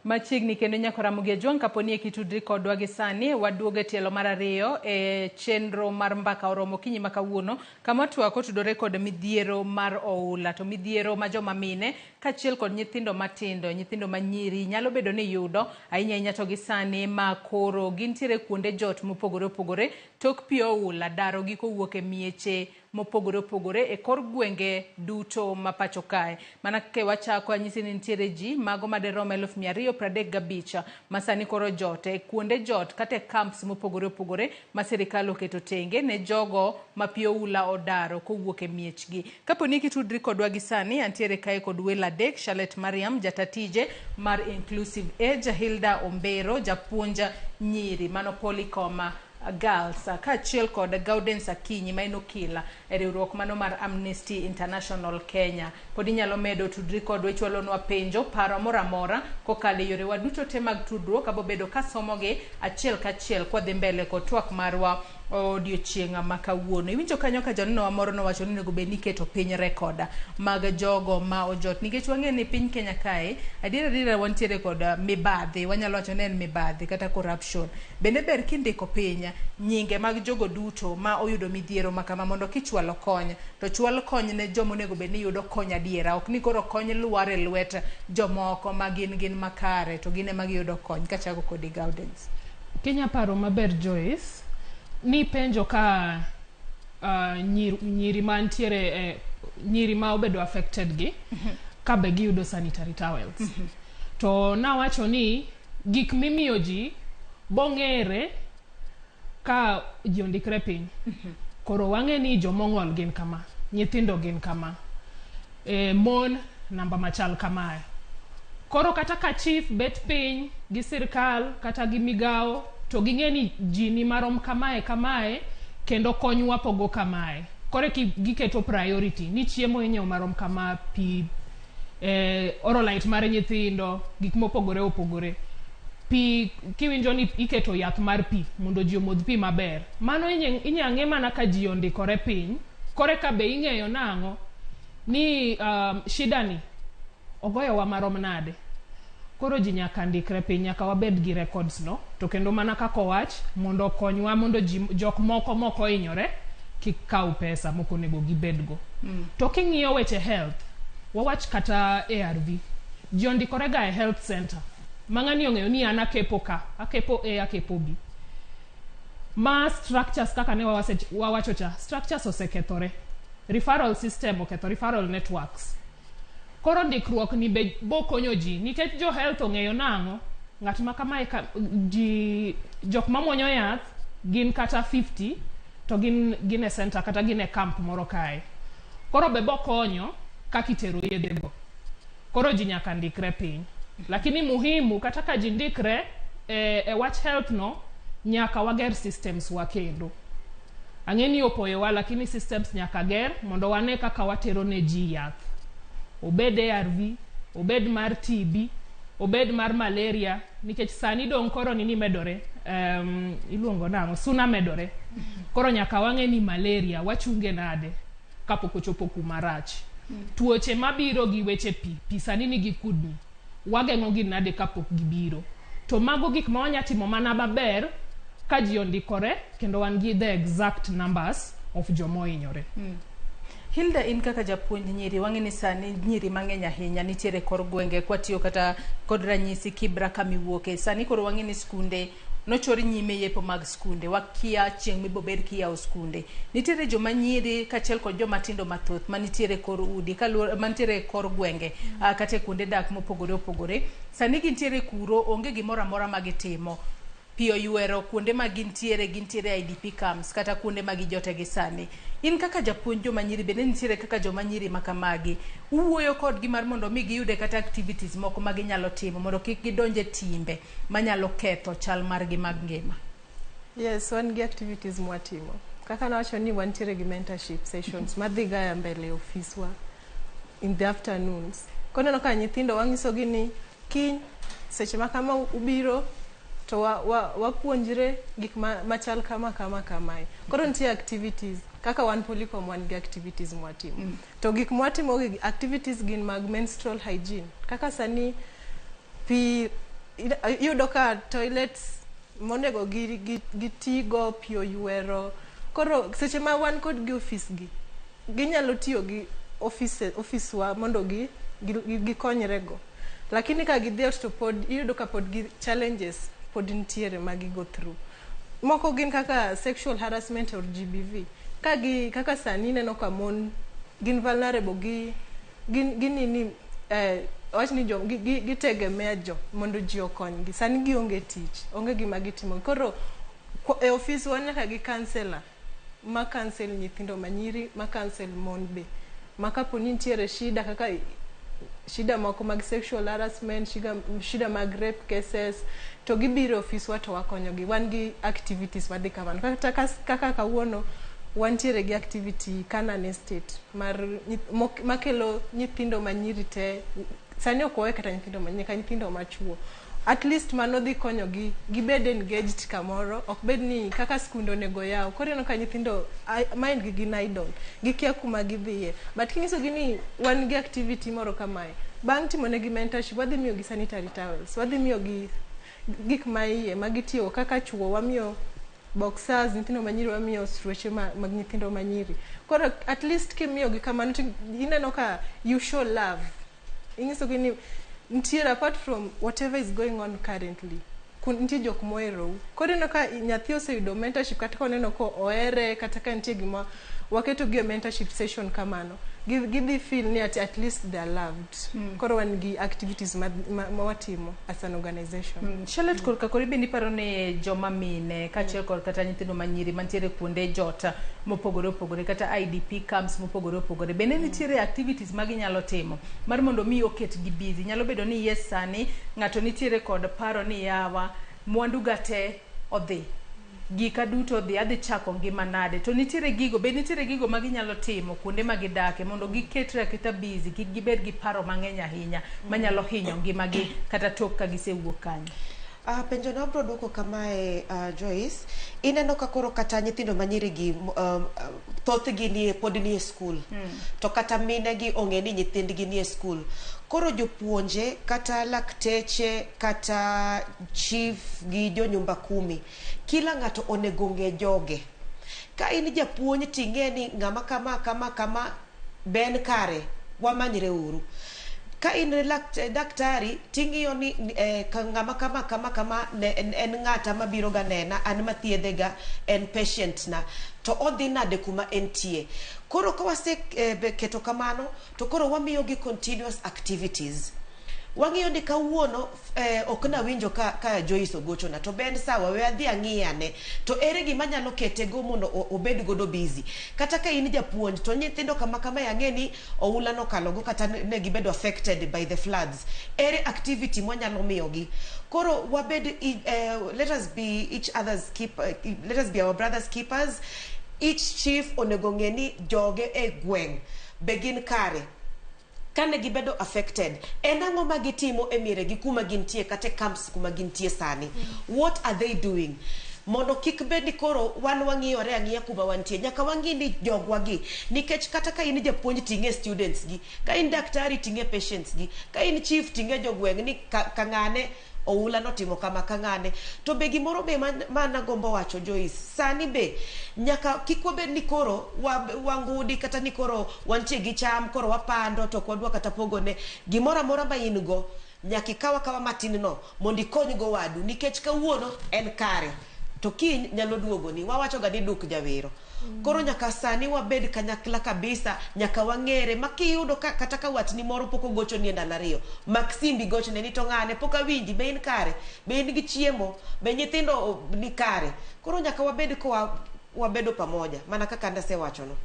Machiegni kendo nyako Ramogi Ajwang' kaponi ekitudri kodwa gi sani waduogo e tielo mar ariyo e chenro mar mbaka oromo okinyi ma kawuono kama twak otudore kod midhiero mar oula to midhiero ma joma mine kaachiel kod nyithindo matindo nyithindo manyiri nyalo bedo ni yudo ahinya ahinya to gi sani ma koro gintiere kuonde jot mopogore opogore tok pi oula daro gi kowuok e mieche mopogore opogore e kor gwenge duto ma pacho kae. Mana kaka wachako anyisi ni nitiere ji mago maderom 235,000 ma sani koro jot e kuonde jot kata e camps mopogore opogore ma sirikal oketo tenge ne jogo ma pi oula odaro kowuok e miechgi. Kapo ni kitudri kodwa gi sani, antiere kae kod welo adek: Charlotte Mariam, jatatije mar Inclusive Age, Hilda Ombero, japuonj nyiri mano Polycom Girls, kaachiel kod Gaudens Akinyi ma en okil e riwruok mano mar Amnesty International Kenya. Pod inyalo medo tudri kodwa ichwalonwa penjo, paro moro amora kokalo e yorewa duto te mag tudruok. Abobedo kasomogi achiel kachiel kwadhi mbele kod twak marwa odiochieng' ma kawuono. Iwinjo kanyo ka janenowa moro nowacho ni onego bed ni iketo piny record mag jogo ma ojot nikech wang'eyo ni piny Kenya kae adier adiera wantiere kod mibadhi, wanyalo wacho ni en mibadhi kata corruption. Bende ber kindiko piny nyinge mag jogo duto ma oyudo midhiero ma kama mondo kichwalo kony to chwal kony ne joma onego bed ni yudo kony adiera, ok ni koro kony lwar e lwet jomoko ma gin gin makare to gin ema giyudo kony. Kachako kodi Gaudens. Kenya paro maber Joyce, ni penjo ka nyiri mantiere nyiri ma obedo affected gi ka be giyudo sanitary towels. To nawacho ni gik mimiyo ji bong'ere ka ji ondikre piny. Koro wang'e ni jomong'ol gin kama, nyithindo gin kama, mon namba machal kamae. Koro kata ka chief bet piny gi sirkal kata gi migao to ging'e ni ji ni marom kamae kamae kendo kony wapogo kamae. Koro giketo priority ni chiemo inyiewo marom kama, pi, orolite mar nyithindo, gik mopogore opogore. Pi kiwinjo ni iketo yath mar pi mondo ji omodh pi maber. Mano inya ng'e mana ka ji ondikore piny. Kore ka be ing'eyo nang'o ni shida ni ogoyowa marom nade. Koro ji nyaka ndikre piny, nyaka wabed gi records no, to kendo mana kaka owach mondo okonywa mondo ji jok moko mok ohinyore kik kaw pesa mok onego gibedgo. To king'iyo weche health, wawach kata ARV, ji ondikore ga e health center. Ma ng'ani ong'eyo ni an akepo ka, akepo A, akepo B. Ma structures kaka ne wawacho cha, structures osekethore. Referral system oketho, referral networks. Koro ndikruok ni be bokonyo ji nikech jo health ong'eyo nang'o ng'at ma kamae ka, ji jok mamuonyo yath gin kata 50 to gin e center kata gin e camp moro kae. Koro be bokonyo kaka itero yedhe go. Koro ji nyaka ndikre piny. Lakini muhimu kata ka ji ndikre e wach health no nyaka wager systems wa kendo. Ang'e ni opoyowa lakini systems nyaka ger mondo wane kaka watero ne ji yath. Obed ARV, obed mar TB, obed mar malaria, nikech sani dong' koro nini medore, iluongo nang'o, suna medore. Koro nyaka wang'e ni malaria wachunge nade kapok ochopo kuma rach. Tuoche mabiro gi weche pi, pi sani nigi kudni, wageng'o gi nade kapok gibiro. To mago gik ma wanya timo mana maber ka ji ondikore kendo wan gi the exact numbers of joma ohinyore. Hilda, in kaka japuonj nyiri, wang'e ni sani nyiri mang'eny ahinya nitiere kor gwenge kwatiyo kata kod ranyisi Kibra kamiwuoke. Sani koro wang'e ni skunde nochor nyime yepo mag skunde, wakia chieng' mibobed kiyawo skunde. Nitiere joma nyiri kaachiel kod joma tindo mathoth manitiere kor udi, manitiere kor gwenge, kata e kuonde dak mopogore opogore. Sani gintiere kuro, onge gimoro amora ma gitimo. Pi oywero kuonde ma gintiere, gintiere IDP camps kata kuonde ma gijote gi sani. In kaka japuonj joma nyiri bende nitiere kaka joma nyiri ma kamagi. Uwuoyo kodgi mar mondo mi giyude kata activities moko ma ginyalo timo mondo kik gidonje timbe manyalo ketho chal margi mag ngima. Yes, wan gi activities mwatimo. Kaka nawacho ni wantiere gi mentorship sessions madhi ga mbele e ofiswa in the afternoons. Koneno ka nyithindo wang'isogi ni kiny seche ma kama ubiro to wapuonjre gik machal kama kama kamae. Koro nitie activities kaka wan Polycom wan gi activities mwatimo. To gik mwatimo gi activities gin mag menstrual hygiene. Kaka sani pi iyudo ka toilets monego gitigo pi oywero. Koro seche ma wan kod gi ofis gi, ginyalo tiyo gi ofiswa mondo gikonyre go. Lakini ka gidhi ot to pod iyudo ka pod gi challenges pod nitiere ma gi go through. Moko gin kaka sexual harassment or GBV. Kaka sani ineno ka mon gin vulnerable gi gin nini wach ni jo gitegemea jo mondo ji okonygi. Sani gionge tich, onge gima gitimo. Koro e ofis wan nyaka gi counselor ma counsel nyithindo manyiri, ma counsel mon be. Ma kapo ni nitiere shida kaka shida moko mag sexual harassment, shida mag rape cases, to gibiro e ofiswa to wakonyogi. Wan gi activities madhi kamano. Kata kaka kawuono wantiere gi activity Canaan Estate mar makelo nyithindo manyiri te. Sani ok wawe kata nyithindo manyiri, nyaka nyithindo machuo. At least mano dhi konyogi gibed engaged kamoro, ok bed ni kaka skunde onego yaw. Koro ineno ka nyithindo mind gi gin idle, gikia kuma gidhiye. But kinyisogi ni wan gi activity moro kamae, bang' timonegi mentorship, wadhi miyogi sanitary towels, wadhi miyogi gik ma iye ma gitiyogo kaka chuo wamiyo boxers, nyithindo manyiri wamiyo suruache mag nyithindo manyiri. Koro at least kimiyogi kamano to ineno ka you show love. Inyisogi ni nitiere apart from whatever is going on currently, nitie jok moherou. Koro ineno ka nyathi oseyudo mentorship kata ka oneno ko ohere kata ka nitie gima waketogi e mentorship session kamano, gidhi feel ni at least they are loved. Koro wan gi activities ma watimo as an organization. Charlotte, korka kori bende iparo ni joma mine kaachiel kod kata nyithindo manyiri mantiere kuonde jot mopogore opogore kata IDP camps mopogore opogore bende nitiere activities ma ginyalo timo mar mondo mi oketgi busy. Nyalo bedo ni yes, sani ng'ato nitiere kod paro ni yawa, mwandu ga te odhi, gika duto odhi, adhi chako ngima nade? To nitiere gigo be nitiere gigo ma ginyalo timo kuonde ma gidake mondo giketre aketa busy, kik gibed gi paro mang'eny ahinya manyalo hinyo ngimagi kata tok ka gisewuok kanyo? Penjo no abro duoko kamae, Joyce. Ineno ka koro kata nyithindo manyiri gi thothgi nie pod nie skul. To kata mine gi ong'e ni nyithindgi nie skul. Koro jopuonje kata lakteche kata chief gi jo nyumba kumi, kila ng'ato onego ng'e joge. Ka in japuonj ting'e ni ng'ama kama kama kama be en kare, wamanyre uru. Ka in daktari ting'iyo ni ka ng'ama kama kama kama ne, en ng'ata mabiro ga nena, an mathiedhe ga, en patient na, to odhi nade kuma entie. Koro ka wase keto kamano, to koro wamiyogi continuous activities. Wang'iyo ni kawuono ok nawinjo ka Joyce ogochona, to be en sawa, we adhi ang'i ane to ere gima nyalo kete go mondo obed godo busy. Kata ka in japuonj to nyithindo kama kama ang'e ni oula nokalogo kata ne gibedo affected by the floods, ere activity mwanyalo miyogi? Koro wabed let us be each other's keep, let us be our brothers' keepers. Each chief onego ng'e ni joge e gweng' be gin kare, kane gibedo affected, en ang'o ma gitimo e mieregi kuma gintie kata e camps kuma gintie sani, what are they doing, mondo kik bed ni koro wan wang'iyore ang'iya kuma wantie. Nyaka wang'i ni jogwa gi, nikech kata ka in japuonj ting'e students gi, ka in daktari ting'e patients gi, ka in chief ting'e jogweng' ni ka ng'ane oula notimo kama ka ng'ane. To be gimoro be ma nagombo wacho, Joyce, sani be nyaka kik wabed ni koro wangudi kata ni koro wantie gi cham koro wapando to ok wadwa kata pogone. Gimoro amora ma in go nyaka ikaw akawa matin no mondo ikony go wadu, nikech kawuono en kare to kiny nyalo duogoni. Wawacho ga ni duk jawero. Koro nyaka sani wabed kanyakla kabisa, nyaka wang'ere ma kiyudo ka, kata ka watni moro pok ogochoni e ndalo 2, mak simbi, gochne ni to ng'ane pok awinji, be in kare, be in gi chiemo, be nyithindo ni kare? Koro nyaka wabed kowa wabedo pamoja mana kaka nasewachono.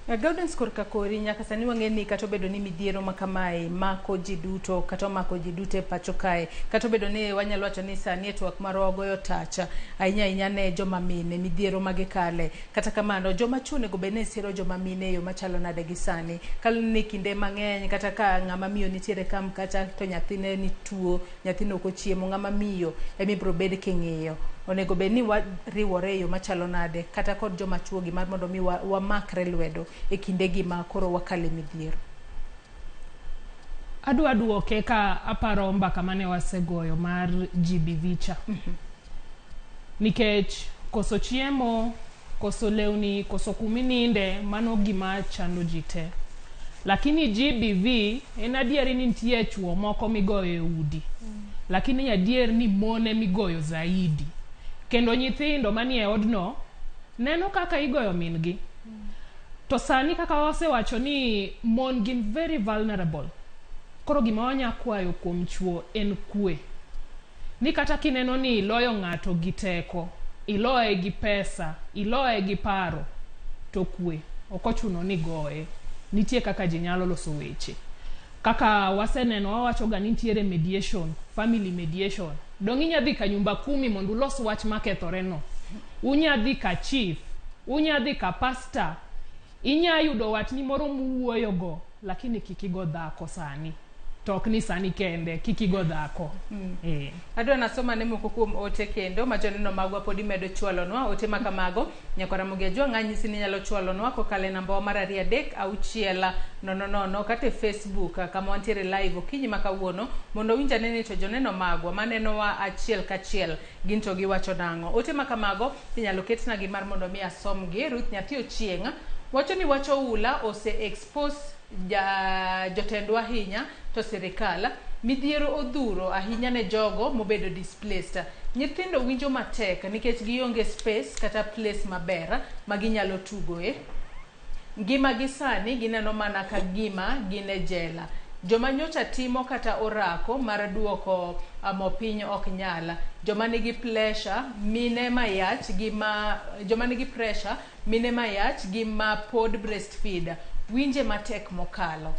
Gaudens, korka kori nyaka sani wang'e ni kata obedo ni midhiero ma kamae mako ji duto kata omako ji duto e pacho kae, kata obedo ni wanyalo wacho ni sani e twak marwa wagoyo tacha ahinya ahinya ne joma mine, midhiero ma gikale, kata kamano joma chuo onego bed ni siro joma mine e yo machalo nade gi sani kaluwore ni kinde mang'eny kata ka ng'ama miyo nitiere kam kacha to nyathine ni tuo, nyathino ok ochiemo, ng'ama miyo ema ibiro bed king'iyo. Onego bed ni wariwore e yo machalo nade kata kod joma chuo gi mar mondo mi wamakre lwedo e kindegi ma koro wakale midhiero? Adwa duoke ka aparo mbaka mane wasegoyo mar GBV cha. Nikech koso chiemo, koso lewni, koso kumininde, mano gima chando ji te. Lakini GBV en adieri ni nitie chuo moko migoyo e udi. Lakini adier ni mon emigoyo zaidi. Kendo nyithindo manie odno neno kaka igoyo min gi. To sani kaka wasewacho ni mon gin very vulnerable. Koro gima wanya kwayo kuom chuo en kwe. Ni kata kineno ni iloyo ng'ato gi teko, iloye gi pesa, iloye gi paro, to kwe. Ok ochuno ni goye. Nitie kaka ji nyalo loso weche. Kaka waseneno wawacho ga ni nitiere mediation, family mediation. Dong' inya dhi ka nyumba kumi mondo ulos wach makethore no. Unya dhi ka chief, unya dhi ka pastor, inya yudo watni moro muwuoyo go, lakini kik igo dhako sani. To ok ni sani kende, kik igo dhako. Adwa nasoma ne moko kuom ote kendo ma joneno magwa podi medo chwalonwa ote ma kamago. Nyakwa Ramogi Ajwang' anyisi ni inyalo chwalonwa kokalo e namba wa mar 2 3 6 0 0 kata e Facebook kama wantiere live okinyi ma kawuono mondo winj ane ni to joneno magwa manenowa achiel kachiel gin to giwacho nang'o. Ote ma kamago inyalo ketnagi mar mondo mi asomgi. Ruth Nyathi Ochieng' wacho ni wach oula ose expose jotendwa ahinya to sirikal midhiero odhuro ahinya ne jogo mobedo displaced. Nyithindo winjo matek nikech gionge space kata place maber ma ginyalo tugoe. Ngima gi sani gineno mana ka gima gin e jela. Joma nyocha timo kata orako mar duoko mo piny ok nyal. Joma nigi pressure mine mayach gi ma joma nigi pressure mine mayach gi ma pod breastfeed winje matek mokalo.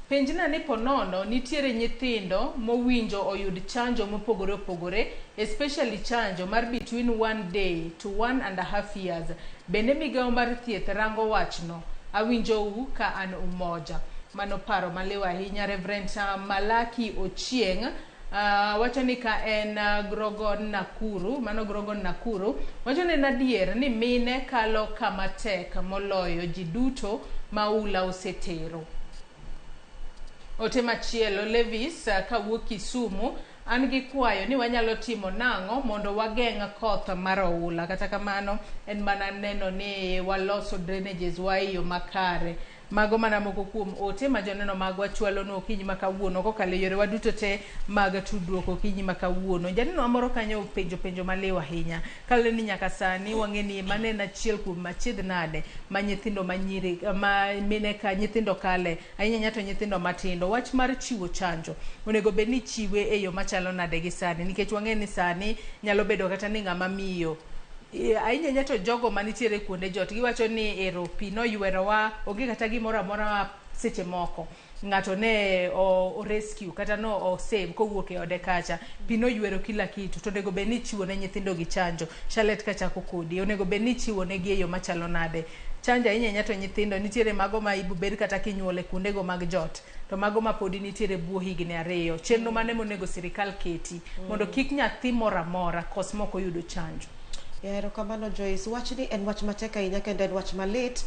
Penjna ni ponono nitiere nyithindo mowinjo oyud chanjo mopogore opogore, especially chanjo mar between 1 day to 1.5 years. Bende migawo mar thieth rango wachno? Awinjou ka an Umoja. Mano paro maliw ahinya. Reverend Malaki Ochieng' wacho ni ka en Grogon Nakuru, mano Grogon Nakuru, wacho ni en adier ni mine kalo kama tek moloyo ji duto ma ula osetero. Ote machielo, Levis kawuok Kisumu, an gi kwayo ni wanyalo timo nang'o mondo wageng' koth mar oula. Kata kamano, en mana neno ni waloso drainages wa e yo makare. Mago mana moko kuom ote ma joneno magwa chwalonwa okinyi ma kawuono kokalo e yorewa duto te mag tudruok okinyi ma kawuono. Janeno moro kanyo openjo penjo maliw ahinya. Kaluwore ni nyaka sani wang'e ni mano en achiel kuom achiedh nade ma nyithindo manyiri ma mine ka nyithindo kale ahinya ahinya to nyithindo matindo. Wach mar chiwo chanjo onego bed ni ichiwe e yo machalo nade gi sani nikech wang'e ni sani nyalo bedo kata ni ng'ama miyo ahinya ahinya to jogo manitiere kuonde jot giwacho ni ero pi noywerowa onge kata gimoro amora ma seche moko ng'ato ne o rescue kata no o save kowuok e ode kacha pi noywero kila kitu to onego bed ni ichiwo ne nyithindo gi chanjo. Charlotte kachako kodi onego bed ni ichiwo negi e yo machalo nade chanjo ahinya ahinya to nyithindo nitiere mago ma ibobed kata kinyuolo e kuondego mag jot to mago ma podi nitiere buo higni 2 chenro mane monego sirikal keti mondo kik nyathi moro amora kos mok oyudo chanjo. Erokamano Joyce, wachni en wach matek ahinya kendo en wach malit.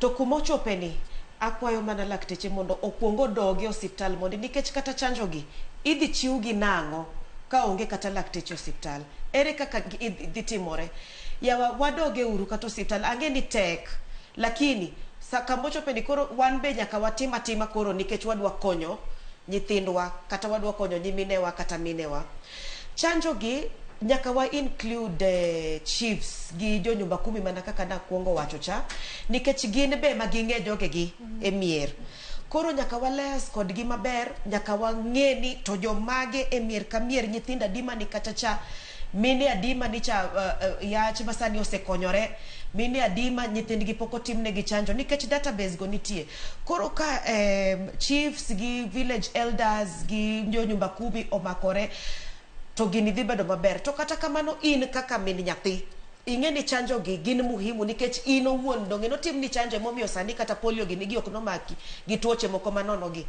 To kumochope ni, akwayo mana lakteche mondo okuong odogi e osiptal mondi nikech kata chanjo gi idhi chiwgi nang'o ka onge kata lakteche e osiptal? Ere kaka dhi timore? Yawa wadoge uru kata osiptal, ang'e ni tek, lakini kamochope ni koro wan be nyaka watim atima koro nikech wadwa konyo nyithindwa kata wadwa konyo nyiminewa kata minewa. Chanjo gi nyaka wa include chiefs gi jo nyumba kumi mana kaka nakwongo wacho cha nikech gin be ma ging'e jogegi e mier. Koro nyaka waliaise kodgi maber, nyaka wang'e ni to jomage e mier ka mier, nyithindo adi mani kacha cha, mine adi mani cha yach ma sani osekonyore, mine adi ma nyithindgi pok otimnegi chanjo nikech database go nitie. Koro ka chiefs gi village elders gi jo nyumba kumi omakore to gini dhi bedo maber. To kata kamano in kaka min nyathi, ing'e ni chanjo gi gin muhimu nikech in owuon donge notimni chanjo emomiyo sani kata polio gini gi ok nomaki gi tuoche moko manono gi.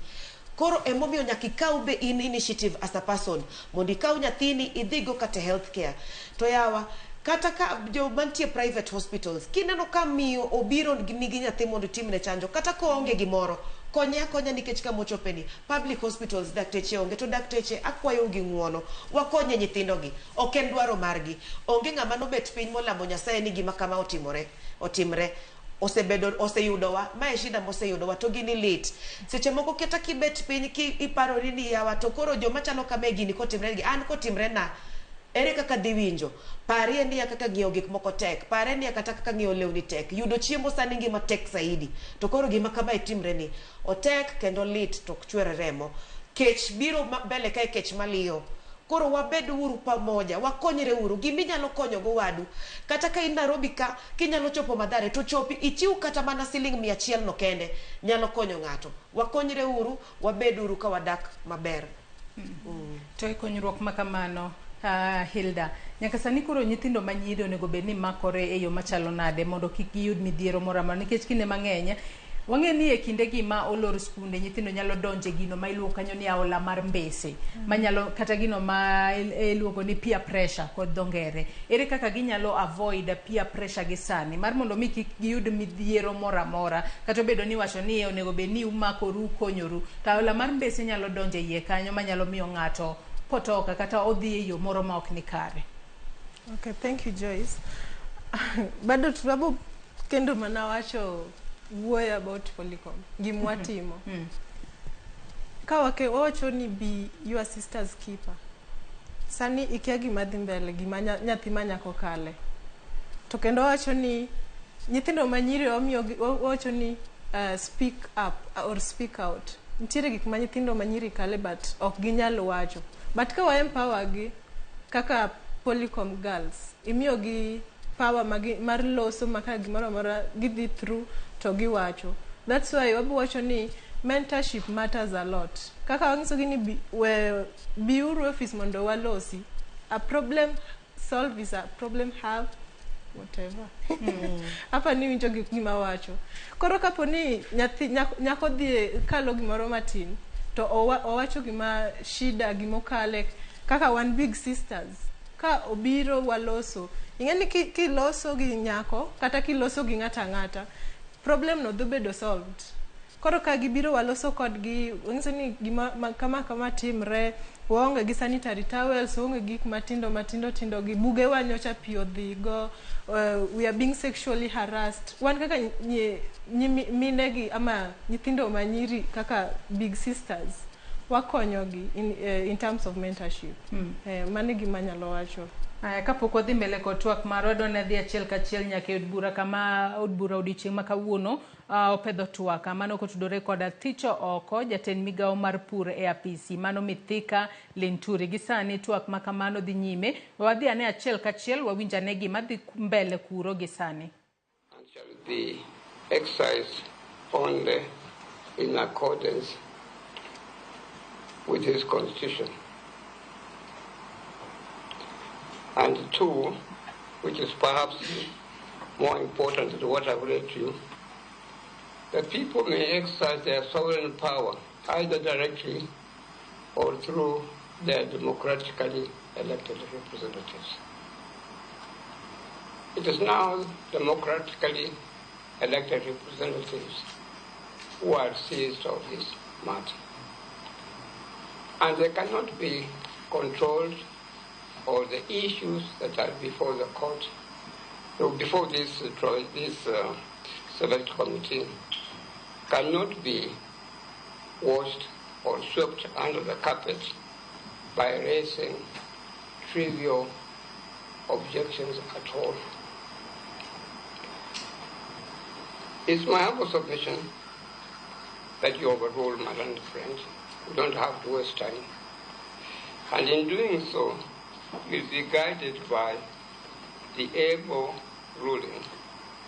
Koro emomiyo nyaka ikaw be in initiative as a person mondo ikaw nyathini idhigo kata health care. To yawa kata ka jomantie private hospitals kineno ka miyo obiro nigi nyathi mondo itimne chanjo kata koonge gimoro konye akonya nikech kamochope ni public hospitals dakteche onge to dakteche akwayou gi ng'uono wakonye nyithindo gi ok en dwaro margi onge ng'ama nobet piny molamo Nyasaye ni gima kama otimore otimre osebedo oseyudowa mae shida moseyudowa to gini lit seche moko kata kibet piny ki iparori ni yawa to koro joma chalo kame gini kotimre gi an kotimre na ere kaka dhi winjo parie niya kaka ng'iewo gik moko tek parie niya kata kaka ng'iewo lewni tek yudo chiemo sani ngima tek saidi to koro gima kamae timre ni otek kendo lit to ok chwer remo kech biro mbele kae kech maliyo Koro wabed uru pamoja, wakonyre uru. Giminyalo konyo go wadu. Kata ka in Nairobi ka, kinyalo chopo Mathare, to chopi ichiw kata mana siling 100 no kende, nyalo konyo ng'ato. Wakonyre uru, wabed uru ka wadak maber. To e konyruok ma kamano, Hilda, nyaka sani koro nyithindo manyiri onego bed ni makore e yo machalo nade mondo kik giyud midhiero moro amora, nikech kinde mang'eny wang'e ni e kinde gi ma olor skunde nyithindo nyalo donje gino ma iluongo kanyo ni aola mar mbese, manyalo kata gino ma iluongo ni peer pressure kod dho ngere. Ere kaka ginyalo avoid peer pressure gi sani mar mondo mi kik giyud midhiero moro amora, kata obedo ni iwacho ni onego bed ni umakoru ukonyoru, to aola mar mbese nyalo donjo e iye kanyo manyalo miyo ng'ato potoka kata odhi e yo moro ma ok ni kare. Okay, thank you Joyce. Bado tunabo kendo mana wacho wuoyo about Polycom, gima watimo. Ka wawacho ni be your sister's keeper. Sani ikia gima dhi mbele, gima nyathi ma nyako kale. To kendo wawacho ni nyithindo manyiri wawacho ni speak up or speak out. Nitiere gik ma nyithindo manyiri kale but ok ginyal wacho. But ka wa empower gi kaka Polycom girls, imiyo gi power mar loso maka gimoro amora gidhi through to giwacho. That's why wabo wacho ni mentorship matters a lot. Kaka wanyiso gi ni biuru office mondo walosi. A problem solve is a problem have whatever. Hapa ni winjo gima wacho. Koro kapo ni nyathi nyako dhi kalo gimoro matin to owacho gima shida gimokale kaka wan big sisters. Ka obiro waloso. Ing'e ni kiloso gi nyako kata kiloso gi ng'ata ang'ata, problem no dhi bedo solved. Koro ka gibiro waloso kodgi, wanyiso ni gima kama kama timre, waonge gi sanitary towels, waonge gik matindo matindo tindo gi buge wa nyocha pi odhi go, we are being sexually harassed. Wan kaka mine gi ama nyithindo manyiri kaka big sisters, wakonyogi in terms of mentorship. Mano e gima anyalo wacho. Aya, kapok wadhi mbele kod twak marwa, adwa ni adhi achiel kachiel nyaka e od bura kama od bura odiochieng' ma kawuono opedho twak mano kotudore koda thicho oko jatend migawo mar pur e apisi mano Mithika Linturi. Gi sani twak ma kamano dhi nyime, wadhi ane achiel kachiel wawinj ane gima dhi mbele kuro gi sani. And shall be exercised only in accordance with his constitution. And two, which is perhaps more important than what I've read to you, the people may exercise their sovereign power either directly or through their democratically elected representatives. It is now democratically elected representatives who are seized of this matter. And they cannot be controlled, or the issues that are before the court, or before this select committee, cannot be washed or swept under the carpet by raising trivial objections at all. It's my humble submission that you overrule my learned friend. You don't have to waste time. And in doing so, you'll be guided by the able ruling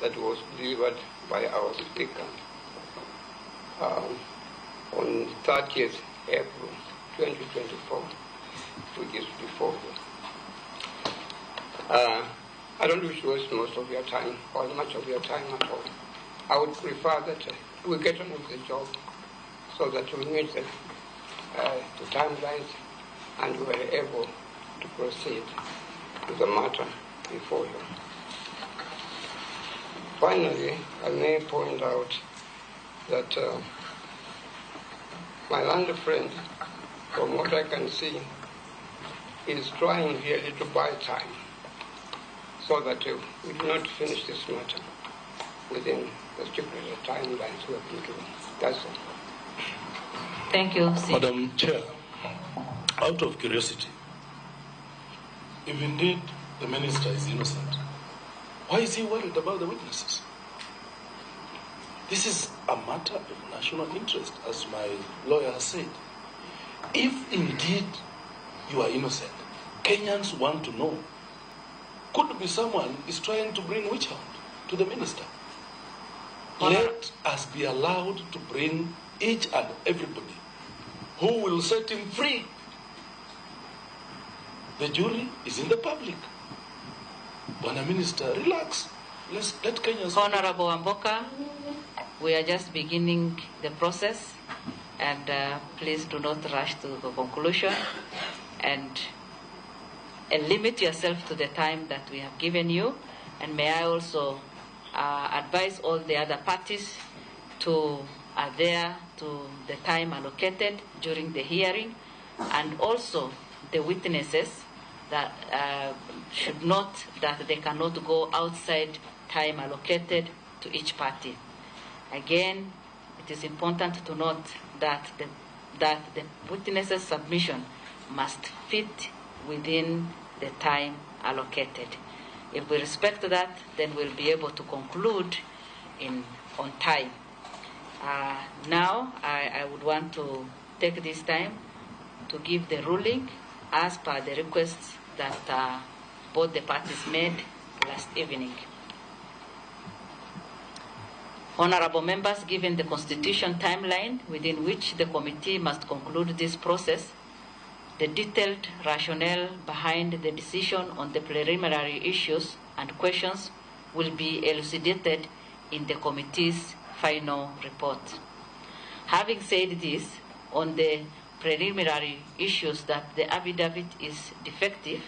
that was delivered by our speaker on 30th April 2024, which is before you. I don't wish to waste most of your time, or much of your time at all. I would prefer that we get on with the job so that we meet the timelines and we are able to proceed with the matter before you. Finally, I may point out that my learned friend, from what I can see, is trying really to buy time so that we do not finish this matter within the stipulated timelines we have been given. That's all. Thank you. Madam Chair, out of curiosity, if indeed the minister is innocent, why is he worried about the witnesses? This is a matter of national interest, as my lawyer has said. If indeed You are innocent. Kenyans want to know. Could be someone is trying to bring witch hunt to the minister. Let us be allowed to bring each and everybody who will set him free. The jury is in the public. Bwana Minister, relax. Let Kenyans... Honorable Amboka, we are just beginning the process, and please do not rush to the conclusion, and limit yourself to the time that we have given you. And may I also advise all the other parties to adhere to the time allocated during the hearing, and also the witnesses that should note that they cannot go outside time allocated to each party. Again, it is important to note that the witnesses' submission must fit within the time allocated. If we respect that, then we'll be able to conclude on time. Now, I would want to take this time to give the ruling as per the requests that both the parties made last evening. Honorable members, given the Constitution timeline within which the committee must conclude this process, the detailed rationale behind the decision on the preliminary issues and questions will be elucidated in the committee's final report. Having said this, on the preliminary issues that the affidavit is defective,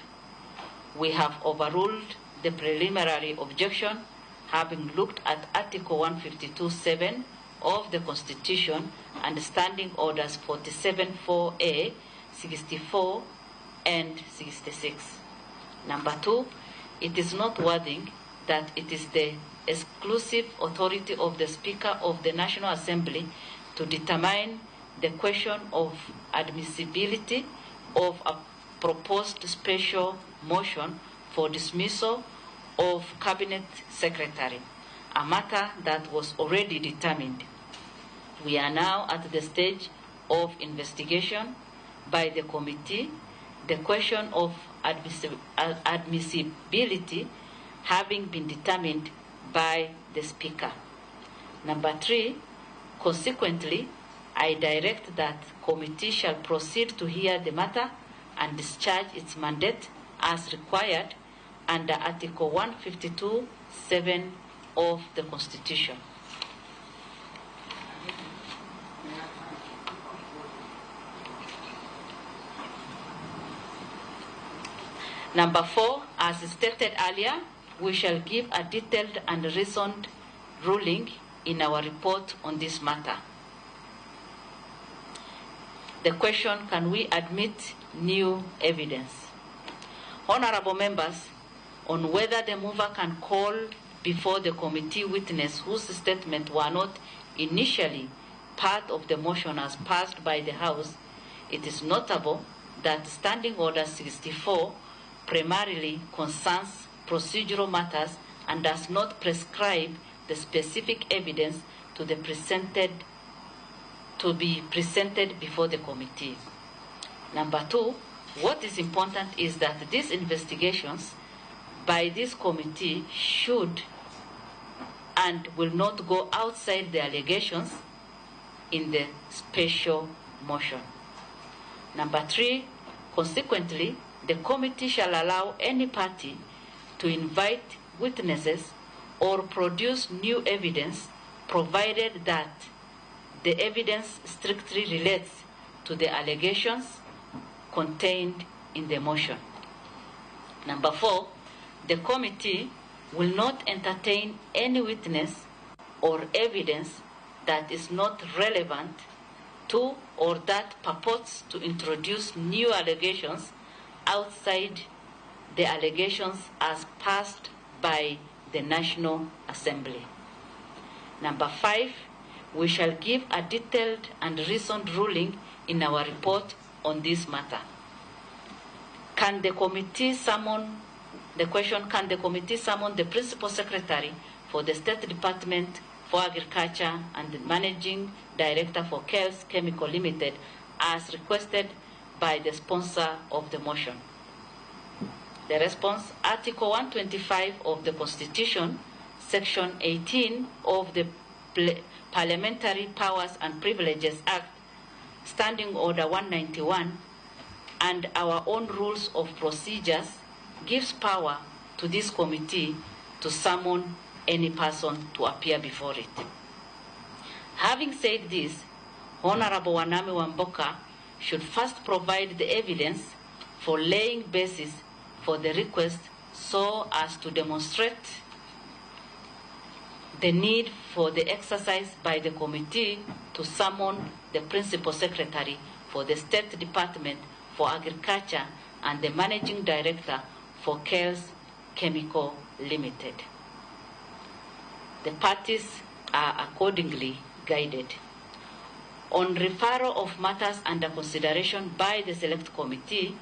we have overruled the preliminary objection, having looked at Article 152.7 of the Constitution and Standing Orders 47.4A, 64, and 66. Number two, it is noteworthy that it is the exclusive authority of the Speaker of the National Assembly to determine the question of admissibility of a proposed special motion for dismissal of Cabinet Secretary, a matter that was already determined. We are now at the stage of investigation by the committee, the question of admissibility having been determined by the Speaker. Number three, consequently, I direct that committee shall proceed to hear the matter and discharge its mandate as required under Article 152.7 of the Constitution. Number four, as stated earlier, we shall give a detailed and reasoned ruling in our report on this matter. The question, can we admit new evidence? Honorable members, on whether the mover can call before the committee witness whose statement were not initially part of the motion as passed by the House, it is notable that Standing Order 64 primarily concerns procedural matters and does not prescribe the specific evidence to be presented before the committee. Number two, what is important is that these investigations by this committee should and will not go outside the allegations in the special motion. Number three, consequently, the committee shall allow any party to invite witnesses or produce new evidence, provided that the evidence strictly relates to the allegations contained in the motion. Number four, the committee will not entertain any witness or evidence that is not relevant to or that purports to introduce new allegations outside the allegations as passed by the National Assembly. Number five, we shall give a detailed and reasoned ruling in our report on this matter. Can the committee summon, the question, can the committee summon the Principal Secretary for the State Department for Agriculture and the Managing Director for Kells Chemical Limited as requested by the sponsor of the motion. The response, Article 125 of the Constitution, Section 18 of the Parliamentary Powers and Privileges Act, Standing Order 191, and our own rules of procedures gives power to this committee to summon any person to appear before it. Having said this, Honorable Wanami Wamboka should first provide the evidence for laying basis for the request so as to demonstrate the need for the exercise by the committee to summon the Principal Secretary for the State Department for Agriculture and the Managing Director for Kales Chemical Limited. The parties are accordingly guided. On referral of matters under consideration by the Select Committee,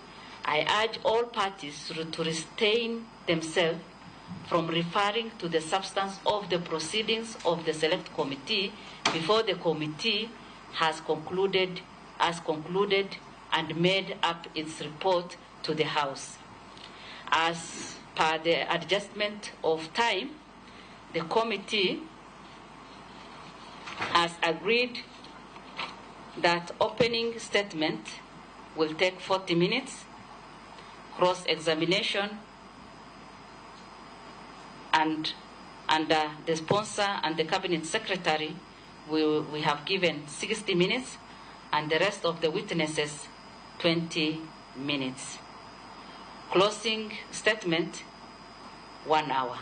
I urge all parties to restrain themselves from referring to the substance of the proceedings of the Select Committee before the committee has concluded and made up its report to the House. As per the adjustment of time, the committee has agreed that opening statement will take 40 minutes, cross-examination, and under the sponsor and the cabinet secretary, we have given 60 minutes, and the rest of the witnesses, 20 minutes. Closing statement, 1 hour.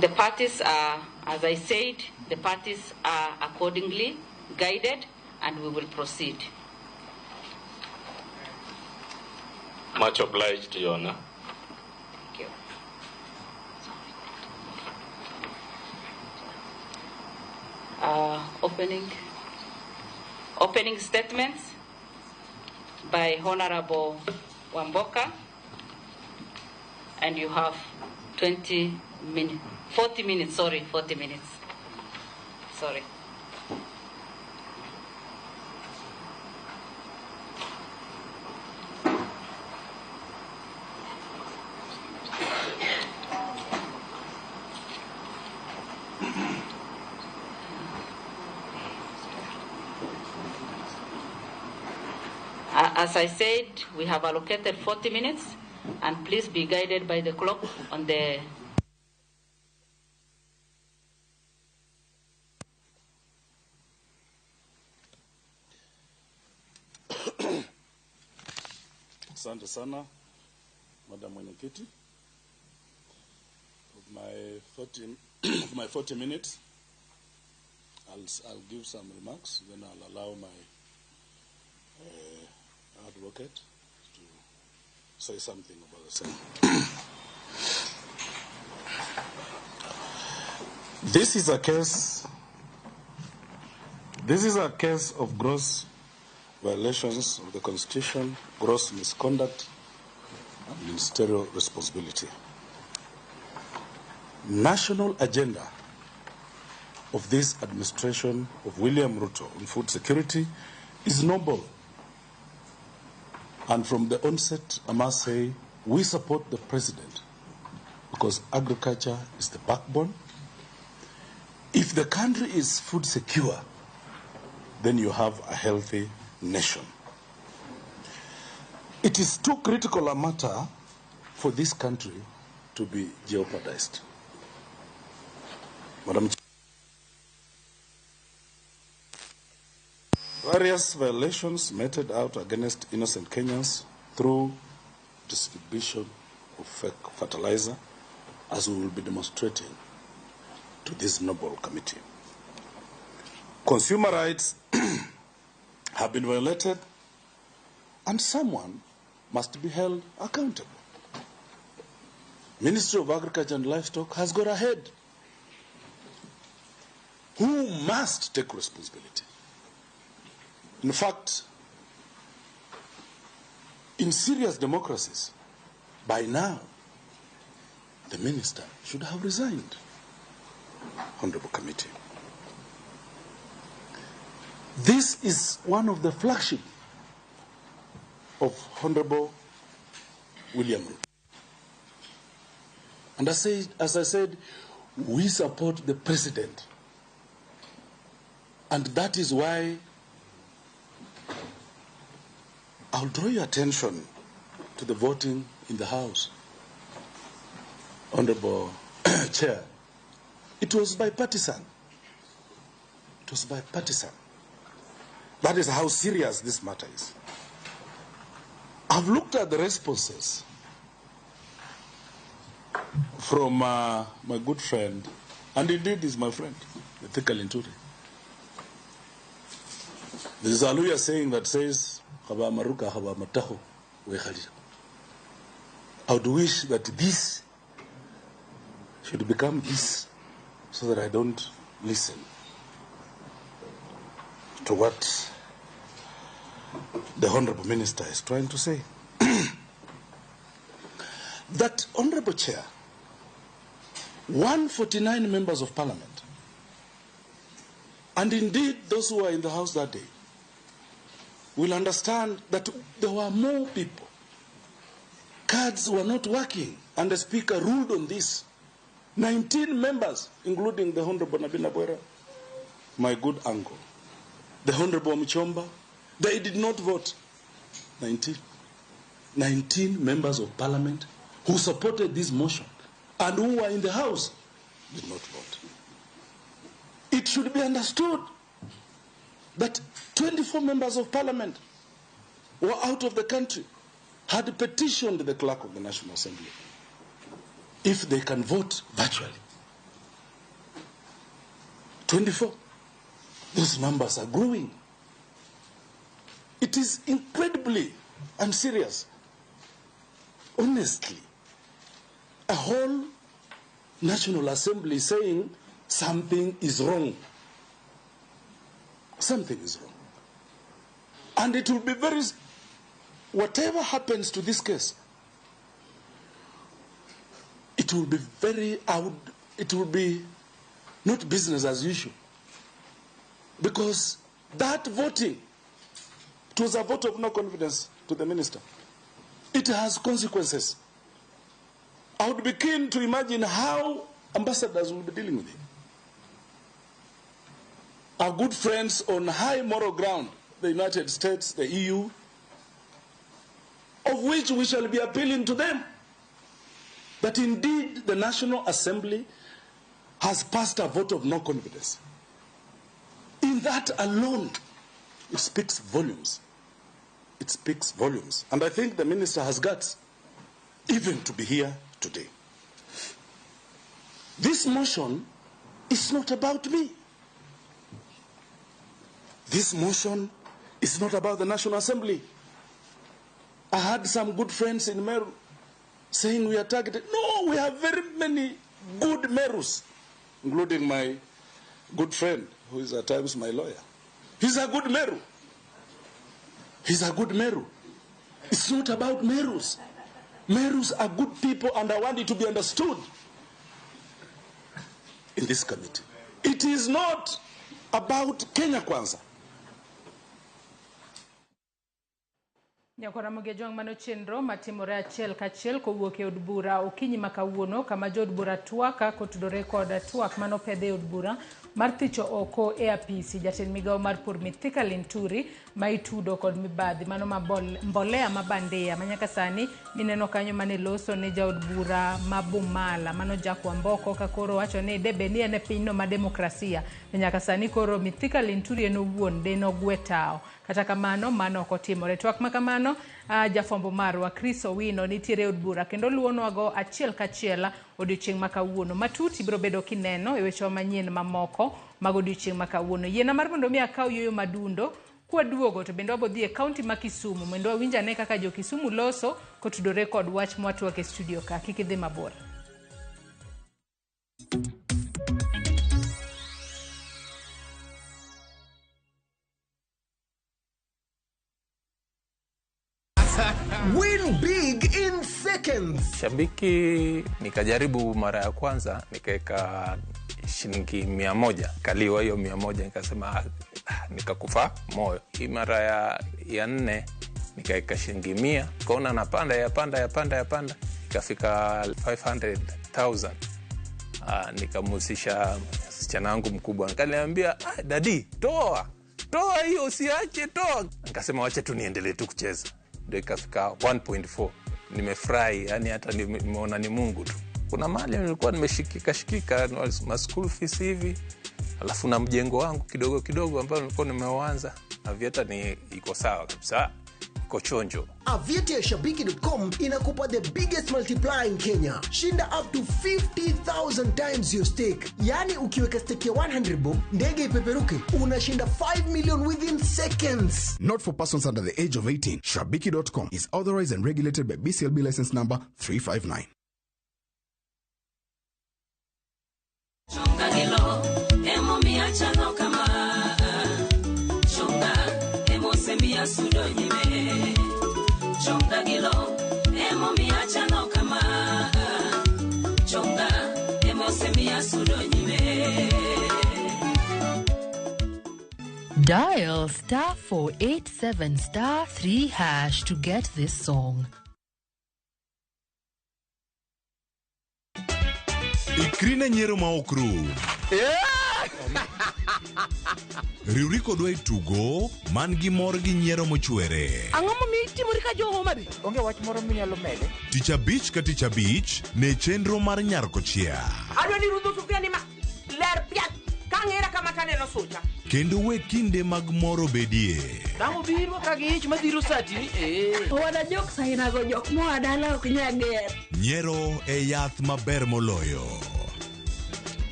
The parties are, as I said, the parties are accordingly guided, and we will proceed. Much obliged, Your Honor. Thank you. Opening statements by Honorable Wamboka, and you have 40 minutes, 40 minutes. Sorry. As I said, we have allocated 40 minutes, and please be guided by the clock on the... Asante sana, Madam Mwenyekiti. Of my 40 minutes, I'll give some remarks, then I'll allow my advocate to say something about the same. This is a case of gross violations of the Constitution, gross misconduct, and ministerial responsibility. National agenda of this administration of William Ruto on food security is noble. And from the onset, I must say, we support the president because agriculture is the backbone. If the country is food secure, then you have a healthy nation. It is too critical a matter for this country to be jeopardized. Madam Chair, various violations meted out against innocent Kenyans through distribution of fake fertilizer, as we will be demonstrating to this noble committee. Consumer rights have been violated, and someone must be held accountable. Ministry of Agriculture and Livestock has got ahead. Who must take responsibility? In fact, in serious democracies, by now, The minister should have resigned. Honorable Committee. This is one of the flagship of Honorable William Ruto. And as I said, we support the president. And that is why I'll draw your attention to the voting in the House. Honorable Chair, it was bipartisan. It was bipartisan. That is how serious this matter is. I've looked at the responses from my good friend, and indeed is my friend, Mithika Linturi. There's a Luhya saying that says, Haba maruka, haba mataho, wekhalira. I would wish that this should become this, so that I don't listen to what the Honorable Minister is trying to say. That, Honorable Chair, 149 members of Parliament, and indeed those who were in the House that day, will understand that there were more people. Cards were not working, and the Speaker ruled on this. 19 members, including the Honorable Nabila Bwera, my good uncle, the Honorable Mchomba, they did not vote. 19 members of Parliament who supported this motion and who were in the House did not vote. It should be understood that 24 members of Parliament were out of the country, had petitioned the clerk of the National Assembly if they can vote virtually. 24. Those numbers are growing. It is incredibly unserious. Honestly, a whole National Assembly saying something is wrong. Something is wrong. And it will be very... Whatever happens to this case, it will be very out. It will be not business as usual. Because that voting, it was a vote of no confidence to the minister. It has consequences. I would be keen to imagine how ambassadors will be dealing with it. Our good friends on high moral ground, the United States, the EU, of which we shall be appealing to them, that indeed the National Assembly has passed a vote of no confidence. In that alone, it speaks volumes. It speaks volumes. And I think the minister has guts even to be here today. This motion is not about me. This motion is not about the National Assembly. I had some good friends in Meru saying we are targeted. No, we have very many good Merus, including my good friend, who is at times my lawyer. He's a good Meru. He's a good Meru. It's not about Merus. Merus are good people, and I want it to be understood in this committee. It is not about Kenya Kwanza. Nyakora Mogejwang' mano chenro matimore achiel kachiel kowuok e od bura okinyi ma kawuono kama jood bura twak kotudore kod twak manopedhe e od bura mar thicho oko e apisi jatend migawo mar pur Mithika Linturi ma itudo kod mibadhi mano ma mbolea ma bandia ma nyaka sani mineno kanyo mane loso ne jaod bura ma Bumala mano Jack Wamboko ka koro wacho ni debe ni en e pinyno ma demokrasia nyaka sani koro Mithika Linturi en owuon deno gwe tao. Kata kamano mano ok otimore. Twak ma kamano jafwambo marwa Chris Owino nitiere e od bura kendo luwonwago achiel kachiel odiochieng' ma kawuono. Matut ibiro bedo kineno e wechewa manyien mamoko mag odiochieng' ma kawuono. Yiena mar mondo mi akaw yueyo madundo kwaduogo to bende wabo dhi e kaunti ma Kisumu mondo wawinj ane kaka jo Kisumu loso kotudore kod wach mwatwak e studio ka. Kik idhi mabor. Win big in seconds. seconds. Shabiki nikajaribu mara ya kwanza nikaweka shilingi 100, kaliwa hiyo 100, nikasema "Ah," nikakufa moyo. Hii mara ya nne nikaweka shilingi 100, kaona napanda yapanda yapanda yapanda, ikafika 500,000. Nikamhusisha msichana wangu mkubwa, akaniambia daddy, toa toa hiyo, usiache, toa. Nikasema wacha tu niendelee tu kucheza, ndio ikafika 1.4. Nimefurahi, yani hata nimeona ni Mungu tu. Kuna mahali nilikuwa nimeshikika shikika ma school fees hivi, alafu na mjengo wangu kidogo kidogo ambao nilikuwa nimeuanza. Aviator ni iko sawa kabisa, iko chonjo. Aviator ya Shabiki.com inakupa the biggest multiplier in Kenya. Shinda up to 50,000 times your stake. Yaani ukiweka stake ya 100 bob, ndege ipeperuke, unashinda 5 million within seconds. Not for persons under the age of 18. Shabiki.com is authorized and regulated by BCLB license number 359. Chonga gilo, emomiya chalo kama. Chonga, emosemiya sudo nyime. Chonga gilo, emomiya chalo kama. Chonga, emosemiya sudo nyime. Dial star 487 star 3 hash to get this song. Ikri ne nyiero ma ok rum. Riwri kodwa e tugo man gi mor gi nyiero mochwere. Ang'o momiyo itimori ka jo Homa Bay? Onge wach moro minyalo mede? Tich abich ka tich abich ne chenro mar Nyar Kochia. Adwa ni rudho sufuria ni ma ler piat kang'era kama taneno sucha. Kendo we kinde mag mor obedie. Dang' obiro ka gi ich madhiro sati ni eh. Owada jok sainago jok moa dala ok nyal ger. Nyiero e yath maber moloyo.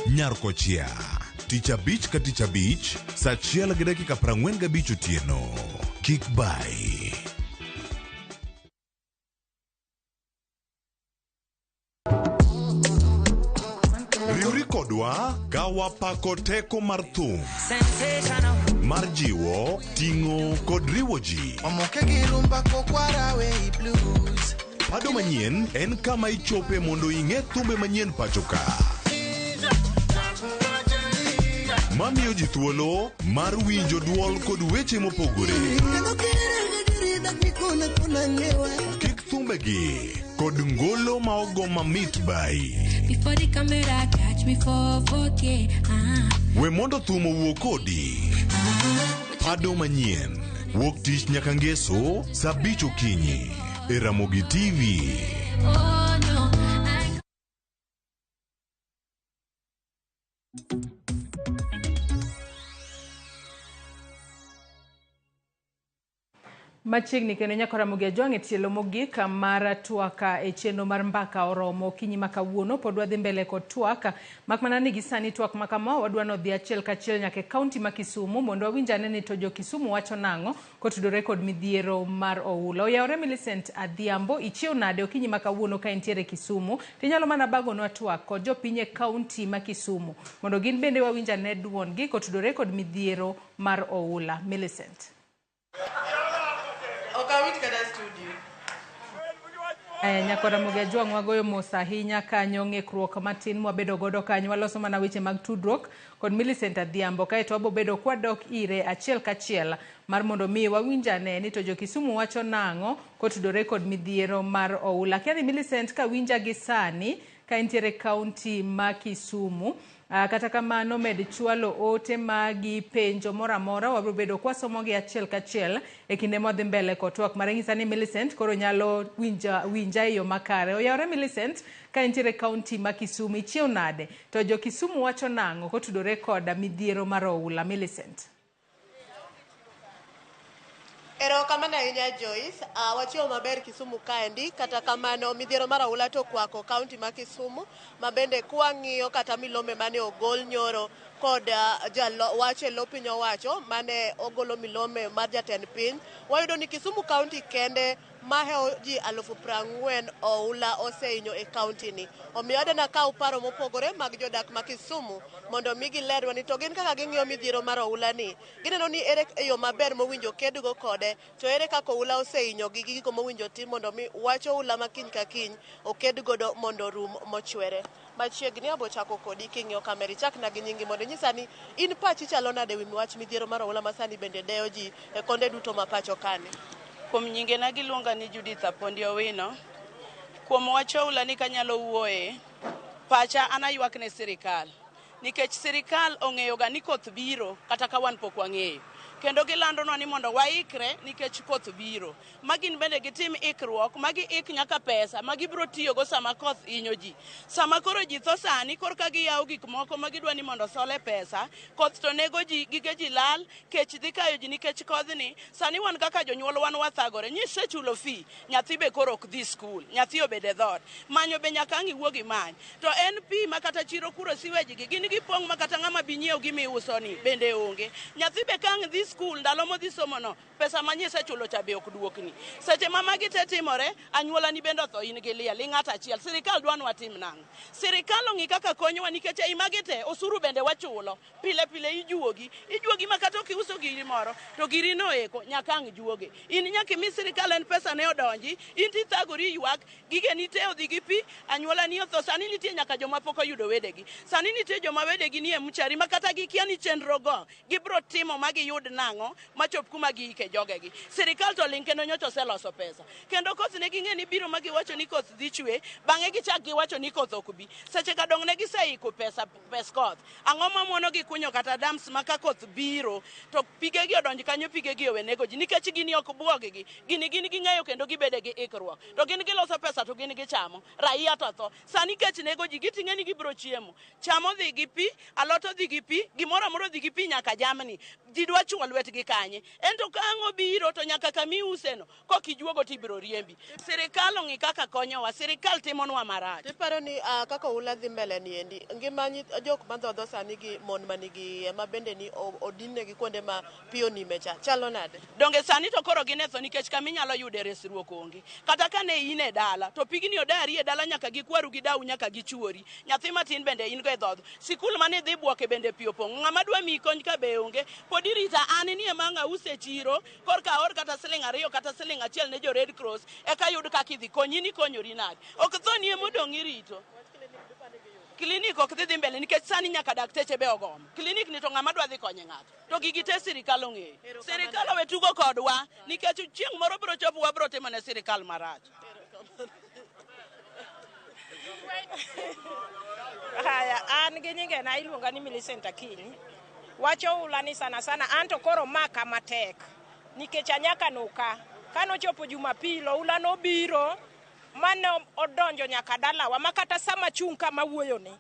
Nyar Kochia. Tich abich ka tich abich, sa 1:45 otieno. Kik bai. Riwri kodwa ka wapako teko mar thum. Sensational. Mar jiwo, ting'o kod riwo ji. Omoke gi rumba kokwara we blues. Pado manyien en kama ichope mondo ing'e thumbe manyien pacho ka. Mamiyo ji thuolo mar winjo duol kod weche mopogore. Kik thumbegi kod ngolo ma ogo mamit bai. Before the camera catch me for 4K. We mondo thum owuo kodi. Pado manyien wuok tich nyaka ngeso sa 5 okinyi e Ramogi TV. Oh no, I Machiegni kendo nyaka Ramogi Ajwang' e tielo mogik mar twak e chenro mar mbaka oromo okinyi ma kawuono. Pod wadhi mbele kod twak, mak mana ni gi sani twak ma kama wadwa nodhi achiel kachiel nyaka e kaunti ma Kisumu mondo wawinj ane ni to jo Kisumu wacho nang'o kotudore kod midhiero mar oula. Oyawore Millicent Adhiambo, ichiew nade okinyi ma kawuono ka intiere Kisumu? Tinyalo mana bagonwa twak kod jopiny e kaunti ma Kisumu mondo gin bende wawinj ane duondgi kotudore kod midhiero mar oula. Millicent. Okawinj kata studio. Nyaka Ramogi Ajwang' wagoyo mos ahinya kanyo ng'ikruok matin mwabedo godo kanyo waloso mana weche mag tudruok kod Millicent Adhiambo kaeto wabobedo kwadok ire achiel kachiel mar mondo mi wawinj ane ni to jo Kisumu wacho nang'o kotudore kod midhiero mar oula. Akia ni Millicent ka winja gi sani ka intiere kaunti ma Kisumu. Kata kamano med chwalo ote magi penjo moro amora wabiro bedo kwasomogi achiel kachiel e kinde mwadhi mbele kod twak mare. Nyisa ni Millicent koro nyalo winja e yo makare. Oyawore Millicent ka intiere kaunti ma Kisumu, ichiew nade? To jo Kisumu wacho nang'o kotudore kod midhiero mar oula? Millicent. Erokamano ahinya Joyce. Wachiewo maber Kisumu kaendi, kata kamano midhiero mar oula to okwako kaunti ma Kisumu ma bende kwang'iyo kata milome mane ogol nyoro kod wach e lo piny owacho mane ogolo milome mar jatend piny, wayudo ni Kisumu kaunti kende mahewo ji 40,000 oula osehinyo e kaunti ni. Omiyo adana kaw paro mopogore mag jodak ma Kisumu mondo mi gilerwa ni to gin kaka ging'iyo midhiero mar oula ni. Gineno ni ere yo maber mowinjo kedgo kode to ere kaka oula osehinyogi gi gigo mowinjo tim mondo mi wach oula ma kiny ka kiny oked godo mondo orum mochwere. Machiegni abo chako kodi king'iyo kamera ichakna gi nyingi mondo inyisa ni in pachi chalo nade wi wach midhiero mar oula ma sani bende deyo ji e konde duto ma pacho kani. Kuom nyingena giluonga ni Judith Apondi Owino. Kuom wach oula ni kanyalo wuoye, pacha an aywak ne sirikal. Nikech sirikal ong'eyo ga ni koth biro kata ka wan pok wang'eyo. Kendo gilandonwa ni mondo waikre nikech koth biro. Ma gin bende gitim ikruok, ma giik nyaka pesa ma gibiro tiyogo sama koth hinyo ji. Sama koro ji tho sani, korka giyawo gik moko ma gidwa ni mondo osole pesa, koth to nego ji, gige ji lal, kech dhi kayo ji nikech kodhni. Sani wan kaka jonyuol wan wathagore. Nyisechulo fee, nyathi be koro ok dhi skul, nyathi obedo e dhoot. Manyo be nyaka ang' iwuog imany. To en pi ma kata chiro kuro siwej gi, gin gipong' ma kata ng'ama bi nyiew gima iuso ni bende onge. Nyathi be ka ang' dhi skul, ndalo modhi somo no, pesa ma nyisechulo cha be ok duokni. Seche ma magi te timore, anyuola ni bende otho in gi liel, ing'ato achiel. Sirikal dwa ni watim nang'o? Sirikal ong'i kaka konyowa nikech ei magi te, osuru bende wachulo. Pile pile ijuogi. Ijuogi ma kata ok iuso giri moro, to giri no eko nyaka ang' juoge. In nyaka imi sirikal en pesa ne odonji, in tithagori ywak, gigeni te odhi gi pi, anyuola ni otho. Sani nitie nyaka joma pok oyudo wedegi. Sani nitie joma wedegi nie mchari ma kata gikia ni chenro go gibro timo ma giyud nang'o machop kuma giike jogegi. Sirikal to ling' kendo nyocha oseloso pesa. Kendo koth ne ging'e ni biro ma giwacho ni koth dhi chwe, bang'e gichak giwacho ni koth ok bi. Seche ka dong' ne giseiko pesa pes koth. Ang'o mamono gi kunyo kata dams ma ka koth biro to pigegi odonj kanyo, pigegi owe nego ji nikech gini ok buog-gi. Gini gin ging'eyo kendo gibede gi ikruok. To gin giloso pesa to gin gichamo. Raia to tho. Sani kech nego ji, giting'e ni gibiro chiemo. Cham odhi gi pi, alot odhi gi pi, gimoro amora odhi gi pi nyaka jamni. Ji dwa chuo lwetgi kanye? Ento ka ang' obiro to nyaka kama iuse no, kok ijuogo to ibiro riembi. Sirikal ong'i kaka konyowa, sirikal timonwa marach. Iparo ni kaka oula dhi mbele ni endi, ngima jok madhodho sani gi mon manigi iye ma bende ni odinnegi kuonde ma pi onime cha, chalo nade? Donge sani to koro gin e tho nikech kama inyalo yude resruok onge. Kata ka ne in e dala, to pigni odari e dala nyaka gi kwaru gi dau nyaka gi chuori. Nyathi matin bende in go e dhodho. Sikul mane idhi buoke bende pi opong'. Ng'ama dwa miyi kony ka be onge. Pod irita an ni ema ang' ause chiro, korka aor kata siling 2 kata siling 1 ne jo Red Cross, eka yud kaka idhi konyi ni konyori nade. Ok tho ni emodong' irito. Klinik ok dhi mbele nikech sani nyaka dakteche be ogomo. Klinik ni to ng'ama dwa dhi konye ng'ato. To gigi te sirikal ong'eyo. Sirikal owe tugo kodwa nikech chieng' moro biro chopo wabiro timo ne sirikal marach. Haya, an gi nyingena iluonga ni Millicent Akinyi. Wach oula ni sana sana an to koro maka matek nikech anyaka nuka. Kanochopo Jumapil oula nobiro mane odonjo nyaka dalawa ma kata sama chung' kama wuoyo ni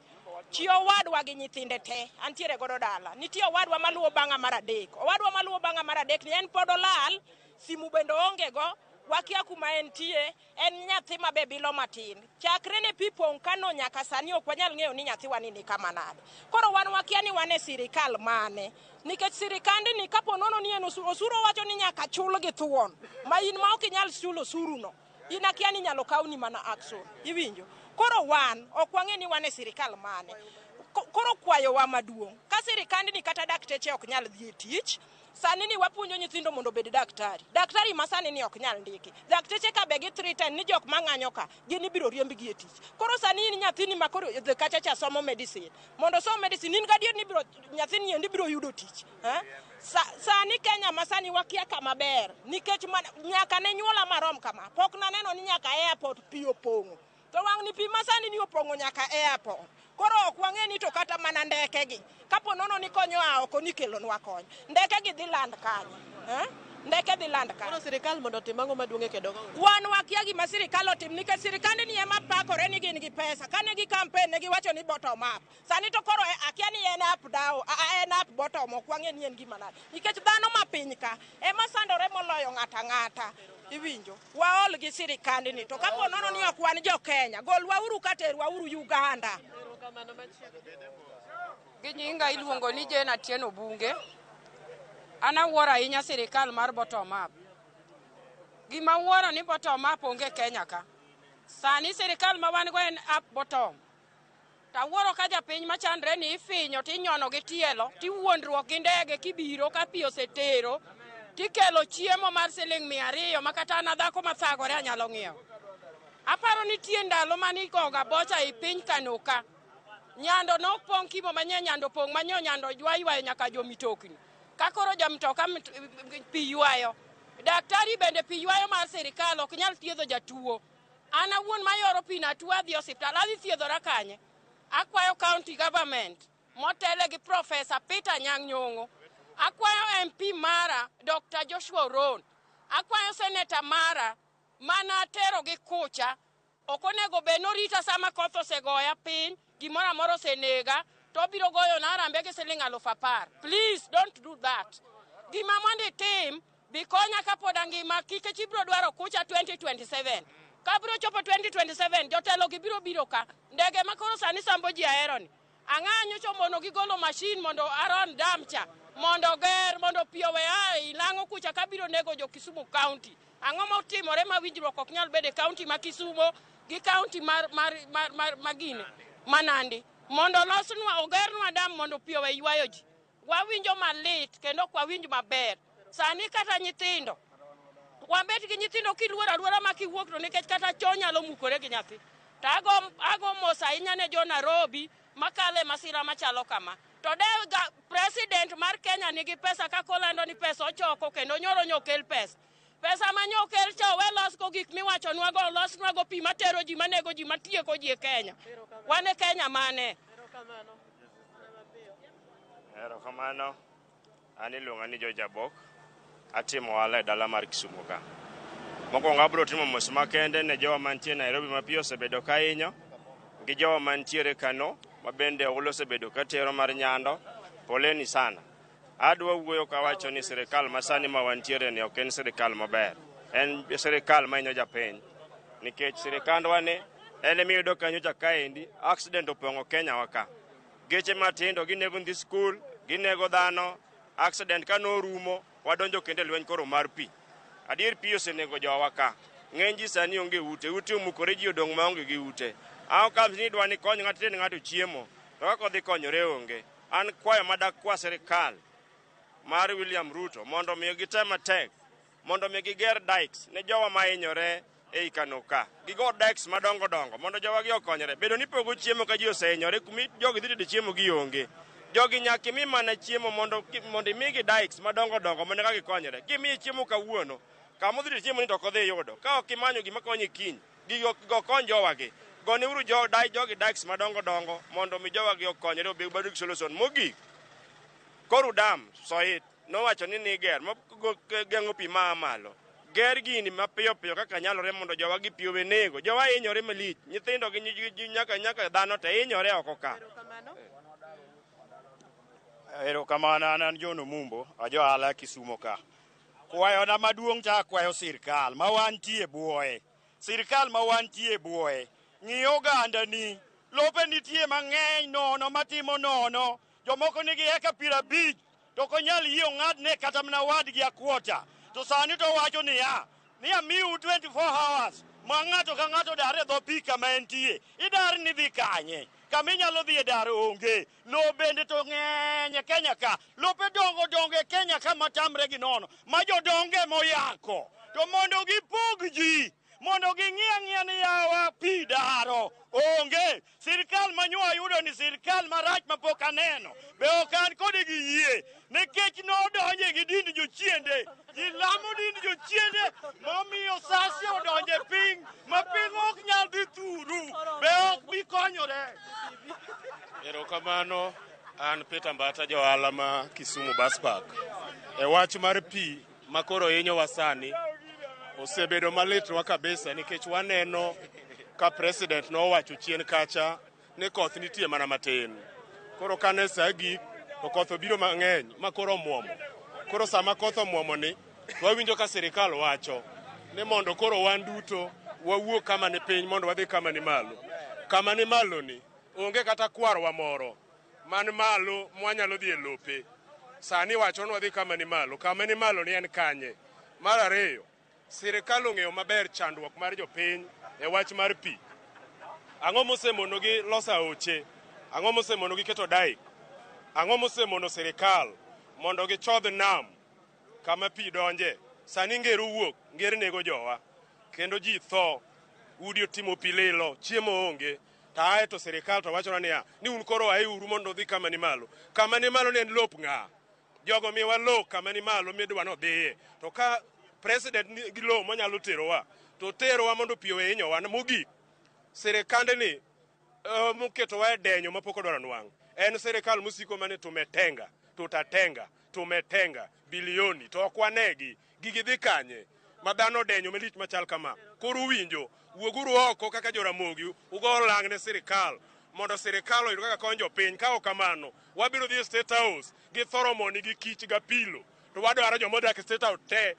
chi owadwa gi nyithinde te antiere godo dala. Nitie owadwa maluwo bang'a mar adek. Owadwa maluwo bang'a mar adek ni en pod olal, simu bende oonge go, wakia kuma entie, en nyathi ma be bilo matin. Chakre ne pi pong' kano nyaka sani ok wanyal ng'eyo ni nyathiwa ni ni kama nade. Koro wan wakia ni wan e sirikal mane. Nikech sirikandni ni kapo nono ni en osuru owacho ni nyaka chul gi thuon. Ma in ma ok inyal chulo osuru no. In akia ni inyalo kawni mana action. Iwinjo? Koro wan ok wang'e ni wan e sirikal mane. Koro kwayowa maduong'. Ka sirikandni kata dakteche ok nyal dhi e tich, sani ni wapuonjo nyithindo mondo obed daktari. Daktari ma sani ni ok nyal ndiki. Dakteche ka be gi threaten ni jok mang'anyo ka, gin ibiro riembgi e tich. Koro sani in nyathini ma koro dhi kacha cha somo medicine. Mondo osom medicine, in gadier ni nyathini endi biro yudo tich. Sani Kenya ma sani wakia kama ber. Nikech nyaka ne nyuola marom kama. Pok naneno ni nyaka airport pi opong'o. To wang' ni pi ma sani ni opong'o nyaka airport. Koro ok wang'e ni to kata mana ndeke gi. Kapo nono ni konyo a oko ni kelonwa kony. Ndeke gi dhi land kanye? Ndeke dhi land kanye? Koro sirikal mondo otim ang'o maduong' e kedo go? Wan wakia gima sirikal otim nikech sirikande ni ema pakore ni gin gi pesa. Kane gi campaign ne giwacho ni bottom up. Sani to koro akia ni en up down, en up bottom, ok wang'e ni en gima nade. Nikech dhano ma piny ka ema sandore moloyo ng'ato ang'ata. Iwinjo? Waol gi sirikande ni to kapo nono ni ok wan jo Kenya, golwa uru ka terwa uru Uganda. Gi nyinga iluongo ni Jane Atieno Bunge. An awuoro ahinya sirikal mar bottom up. Gima wuoro ni bottom up onge Kenya ka. Sani sirikal ma wan go en up bottom. Tawuoro ka japiny machandre ni ifinyo tinyono gi tielo tiwuondruok gi ndege kibiro ka pi osetero tikelo chiemo mar siling 200 ma kata an dhako mathagore anyalo ng'iewo. Aparo nitie ndalo mane igoga bocha e piny Kano ka. Nyando nopong' kimo manye nyando pong' manyo nyando ywa ywayo nyaka jomitokni. Ka koro jamtoka pi ywayo. Daktari bende pi ywayo mar sirikal ok nyal thiedho jatuo. An awuon mayoro pi na tuo adhi osiptal adhi thiedhora kanye? Akwayo county government motele gi Professor Peter Anyang' Nyong'o. Akwayo MP mara Dr. Joshua Oron. Akwayo senator mara mana atero gi kucha. Ok onego bed norita sama koth osegoya piny, gimoro amora osenega, to obiro goyo na arambe gi siling 10,000. Please don't do that. Gima mondo itim, bikonya kapod angima, nikech ibiro dwaro kucha 2027. Kabiro chopo 2027, jotelo gi biro biro ka. Ndege ma koro sani sambo ji ahero ni. Ang'a nyocha mono gigolo machine mondo Aron Dam cha, mondo ger, mondo pi owe a e lang'o kucha kabiro nego jo Kisumu County. Ang'o motimore ma winjruok ok nyal bedo e county ma Kisumo gi county mar Magine, ma Nandi. Mondo olosnwa, ogernwa dam mondo pi owe ywayo ji. Wawinjo malit kendo ok wawinj maber. Sani kata nyithindo, wabet gi nyithindo kiluoro aluora ma kiwuok to nikech kata choo nyalo mukore gi nyathi. To ago mos ahinya ne jo Nairobi makalo e masira machalo kama. To de president mar Kenya nigi pesa kaka olando ni pesa ochoko kendo nyoro nyokel pesa. Pesa ma nyokel cha owe losgo gik miwachonwago, olosnwago pi matero ji, manego ji, matieko ji e Kenya. Wan e Kenya mane? Erokamano. An iluonga ni George Abok. Atimo ohala e dala mar Kisumu ka. Mokwongo abiro timo mos makende ne jowa mantie Nairobi ma pi osebedo ka hinyo, gi jowa mantiere Kano ma bende oula osebedo ka tero mar nyando. Poleni sana. Adwa wuoyo kawacho ni sirikal masani ma wantiere ni ok en sirikal maber. En sirikal ma hinyo japiny. Nikech sirikandwa ni en emiyudo ka nyocha kaendi accident opong'o Kenya wa ka. Geche matindo ginego nyithi skul, ginego dhano. Accident ka norumo, wadonjo kendo e lweny koro mar pi. Adier pi osenego jowa ka. Ng'eny ji sani onge ute, ute omukore ji odong' maonge gi ute. How comes ni idwa ni kony ng'ato ten ng'ato chiemo, to kaka odhi konyore onge. An kwayo madak kwa sirikal mar William Ruto mondo mi gitem matek, mondo mi giger dikes ne jowa mahinyore ei Kano ka. Gigo dikes madongo dongo mondo jowa gi okonyre. Bedo ni pogo chiemo ka ji osehinyore, kumi jogi dhi tedo chiemo gionge. Jogi nyaka imi mana chiemo mondo imigi dikes madongo dongo mondo eka gikonyre. Kimiye chiemo kawuono, kama odhi tedo chiemo ni to ok odhi yudo. Ka ok imanyo gima konye kiny, gigo go kony jowagi. Goneuru jogi dikes madongo dongo mondo mi jowagi okonyre obed gi solution. Mogik, Koru dam Soit nowacho ni niger geng'o pi maa malo. Ger gini mapiyo piyo kaka nyalore mondo jowa gi pi owe nego. Jowa hinyore malich, nyithindo gi nyaka dhano te hinyore oko ka. Erokamano, an John Omumbo, ajo ohala Kisumo ka. Kwayona maduong' cha akwayo sirkal ma wantie buoye. Sirkal ma wantie buoye. Ng'i oganda ni, lope nitie mang'eny nono matimo nono. Jomoko nigi eka 50 to ok onyal yie ong'adne kata mana wadgi akwota. To sani to wacho niya, ni amiu 24 hours ma ng'ato ka ng'ato dar e dho pi kama entie. Idar ni dhi kanye? Kama inyalo dhi e dar onge. Lowo bende to ng'eny e Kenya ka. Lope dongo dongo e Kenya ka matamre gi nono. Ma jodonge moyako. To mondo gipog ji, mondo ging'i ang'iya ni yawa pi daro onge. Sirkal ma nyo ayudo ni sirkal marach mapok aneno. Be ok an kode gi yie. Nikech nodonje gi dind jochiende. Ji lamo dind jochiende momiyo sasi odonje piny ma piny ok nyal dhi thuru. Be ok bi konyore. Erokamano, an Peter Mbata, johala ma Kisumu Bus Park. E wach mar pi ma koro hinyowa sani osebedo malitnwa kabisa nikech waneno ka president nowacho chien kacha ni koth nitie mana matin. Koro kane sa gik to koth obiro mang'eny ma koro omuomo. Koro sama koth omuomo ni to wawinjo ka sirikal wacho ni mondo koro wan duto wawuog kama ni piny mondo wadhi kama ni malo. Kama ni malo ni onge kata kwarwa moro man malo mwanyalo dhi e lope. Sani wacho ni wadhi kama ni malo. Kama ni malo ni en kanye? Mar ariyo, Sirikal ong'eyo maber chandruok mar jopiny e wach mar pi. Ang'o mosemonogi loso aoche? Ang'o mosemonogi keto dike? Ang'o mosemono sirikal mondo gichodh nam kama pi donje? Sani nger owuok, nger nego jowa kendo ji tho, udi otimo pi lilo, chiemo onge. To ae to sirikal to wachona niya, ni un koro aeuru mondo udhi kama ni malo. Kama ni malo ni en lop ng'a? Jogo miwa lo kama ni malo midwa nodhiye. To ka president nigi lowo monyalo terowa, to oterowa mondo pi owe hinyowa. Mogik, sirikande ni moketowa e denyo mapok odwaro nwang'. En sirikal mosiko mane tumetenga, tutatenga, tumetenga bilioni to ok wanegi. Gigi dhi kanye? Ma dhano odenyo malich machal kama. Koro uwinjo, wuoguru oko kaka joramogi, ugo lang' ne sirikal mondo sirikal oyud kaka konyo jopiny. Ka ok kamano, wabiro dhi e State House gi thoromoni gi kich gapilo to wadwaro joma odak e State House te.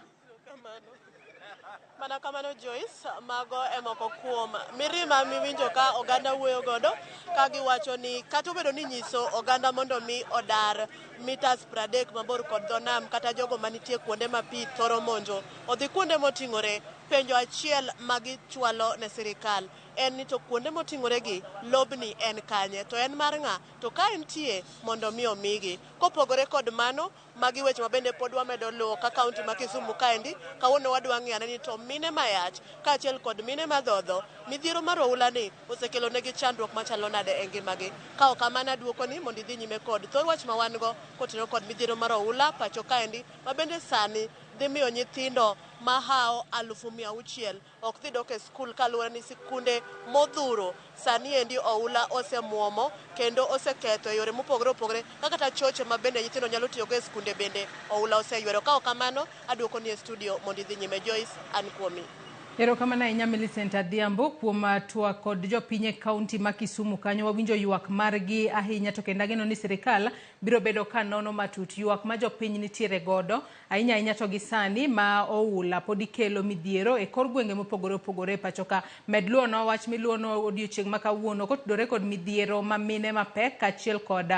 Mana kamano Joyce, mago e moko kuom mirima miwinjo ka oganda wuoyo godo ka giwacho ni kata obedo ni nyiso oganda mondo mi odar mitas 30 mabor kod dho nam kata jogo manitie kuonde ma pi thoro monjo odhi kuonde moting'ore, penjo achiel ma gichwalo ne sirikal en ni to kuonde moting'ore gi lobni en kanye to en mar ng'a to ka entie mondo mi omigi. Kopogore kod mano, magi weche ma bende pod wamedo luwo ka kaunti ma Kisumu kaendi kawuono wadwa ng'iyo ane ni to mine mayach kaachiel kod mine madhodho midhiero mar oula ni osekelo negi chandruok machalo nade e ngimagi. Ka ok kamano aduoko ni mondo idhi nyime kod thor wach ma wan go kotenore kod midhiero mar oula pacho kaendi ma bende sani dhi miyo nyithindo mahawo 600,000 ok dhi dok e skul kaluwore ni sikunde modhuro sani endi oula osemuomo kendo oseketho e yore mopogore opogore kaka kata choche ma bende nyithindo nyalo tiyogo e skunde bende oula oseywero. Ka ok kamano aduoko ni e studio mondo idhi nyime. Joyce, an kuomi. Erokamano ahinya Millicent Adhiambo kuom twak kod jopiny e kaunti ma Kisumu kanyo. Wawinjo ywak margi ahinya to kendo ageno ni sirikal biro bedo ka nono matut ywak ma jopiny nitiere godo ahinya ahinya to gi sani ma oula pod kelo midhiero e kor gwenge mopogore opogore e pacho ka. Med luonwa wach miluonwa odiochieng' ma kawuono kotudore kod midhiero ma mine mapek kaachiel kod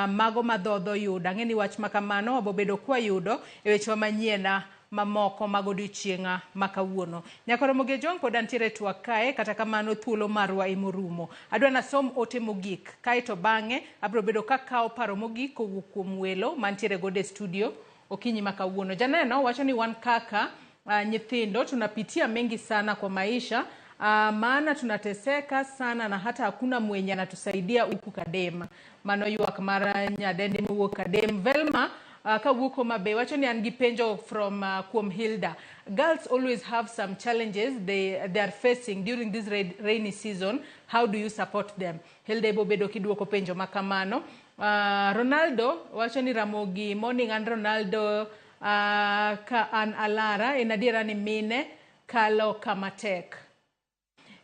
mago madhodho yudo. Ang'e ni wach ma kamano wabobedo kwayudo e wechewa manyien mamoko mag odiochieng' ma kawuono. Nyaka Ramogi Ojwang' pod antiere e twak kae, kata kamano thuolo marwa emorumo. Adwa nasom ote mogik, kaeto bang'e abiro bedo kakawo paro mogik kowuok kuom welo mantiere godo e studio okinyi ma kawuono. Janeno wacho ni wan kaka nyithindo tunapitia mengi sana kwa maisha, maana tunateseka sana na hata hakuna mwenye anatusaidia huku Kadem. Mano ywak mar nyadendi mowuok Kadem. Velma kawuok Homa Bay wacho ni an gi penjo from kuom Hilda. Girls always have some challenges they are facing during this rainy season. How do you support them? Hilda ibo bedo kiduoko penjo ma kamano. Ronaldo wacho ni Ramogi morning an Ronaldo ka an Alara en adiera ni mine kalo kama tek.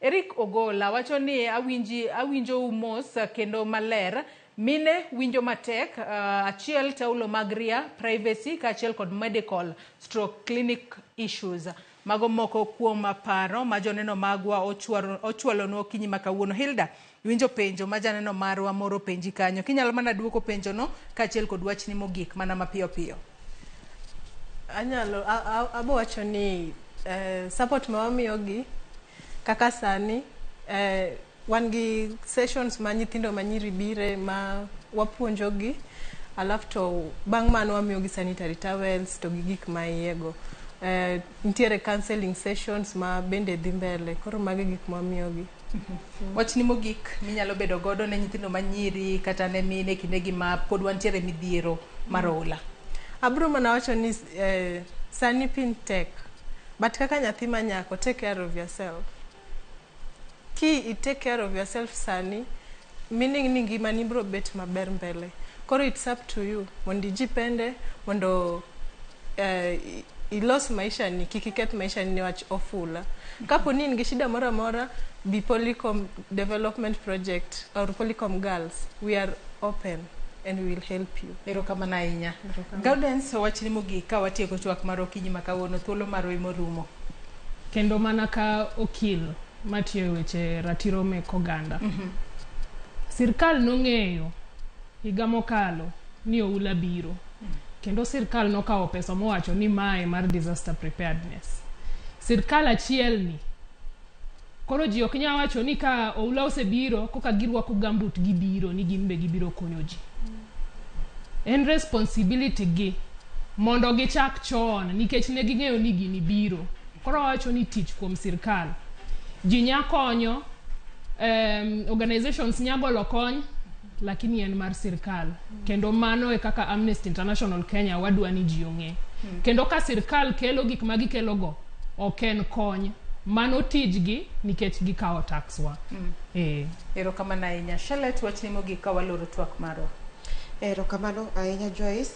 Eric Ogola wacho ni awinjo mos kendo maler. Mine winjo matek, achiel taulo mag ria, privacy kaachiel kod medical stroke clinic issues. Mago moko kuom paro ma joneno magwa ochwalonwa okinyi ma kawuono. Hilda, iwinjo penjo ma janeno marwa moro penji kanyo. Kinyalo mana duoko penjono kaachiel kod wachni mogik mana mapiyo piyo. Anyalo abo wacho ni support ma wamiyogi kaka sani wan gi sessions ma nyithindo manyiri bire ma wapuonjogi, alafu to bang' mano wamiyogi sanitary towels to gi gik ma iye go. Nitiere counseling sessions ma bende dhi mbele, koro mago e gik ma wamiyogi. Wachni mogik minyalo bedo godo ne nyithindo manyiri kata ne mine kindegi ma pod wantiere midhiero mar oula. Abro mana wacho ni sani piny tek, but kaka nyathi ma nyako, take care of yourself. Ki i take care of yourself sani, meaning ni ngimani biro bet maber mbele. Koro it's up to you mondo ijipende, mondo ilos maisha ni, kik iketh maisha ni niwach ofula. Kapo ni in gi shida moro amora, bi Polycom Development Project or Polycom Girls, we are open and we will help you. Erokamano ahinya. Gaudens, wachni mogik ka watieko twak mar okinyi ma kawuono, thuolo marwa emorumo. Kendo mana ka okil matiyo e weche ratiro mek oganda. Sirkal nong'eyo higa mokalo ni oula biro. Kendo sirkal nokawo pesa mowacho ni mae mar disaster preparedness. Sirkal achiel ni koro ji ok nyal wacho ni ka oula osebiro koka girwako gambut gibiro ni gin be gibiro konyo ji. En responsibility gi mondo gichak chon nikech ne ging'eyo ni gini biro. Koro wawacho ni tich kuom sirkal. Ji nya konyo, organizations nya golo kony, lakini en mar sirkal. Kendo mano e kaka Amnesty International Kenya wadwa ni ji ong'e. Kendo ka sirkal kelo gik ma gikelo go, ok en kony. Mano tijgi nikech gikawo tax wa. Erokamano ahinya. Charlotte, wachni mogik ka waloro twak marwa. Erokamano ahinya Joyce.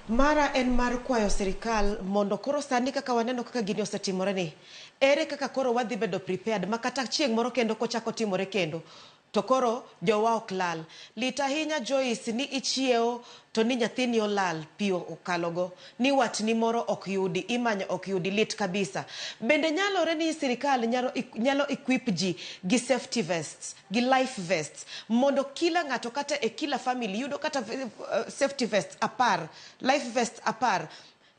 Mara en mar kwayo sirikal mondo koro sani kaka waneno kaka gini osetimore ni, ere kaka koro wadhi bedo prepared ma kata chieng' moro kendo kochako timore kendo to koro jowa ok lal. Lit ahinya Joyce ni ichiewo to ni nyathini olal pi okalogo, ni watni moro ok yudi, imanyo ok yudi, lit kabisa. Bende nyalore ni sirikal nyalo equip ji gi safety vests, gi life vests, mondo kila ng'ato kata e kila family yudo kata safety vests 10, life vests 10.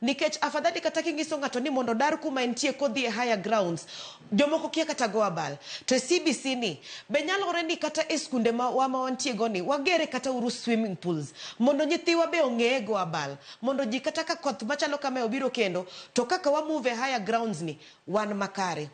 Nikech afadhali kata kinyiso ng'ato ni mondo odar kuma entie kodhi e higher grounds, jomoko kia kata go abal. To e CBC ni, be nyalore ni kata e skunde ma wa ma wantie go ni, wagere kata uru swimming pools, mondo nyithiwa be ong'e go abal, mondo ji kata ka koth machalo kamae obiro kendo, to kaka wa move e higher grounds ni, wan makare.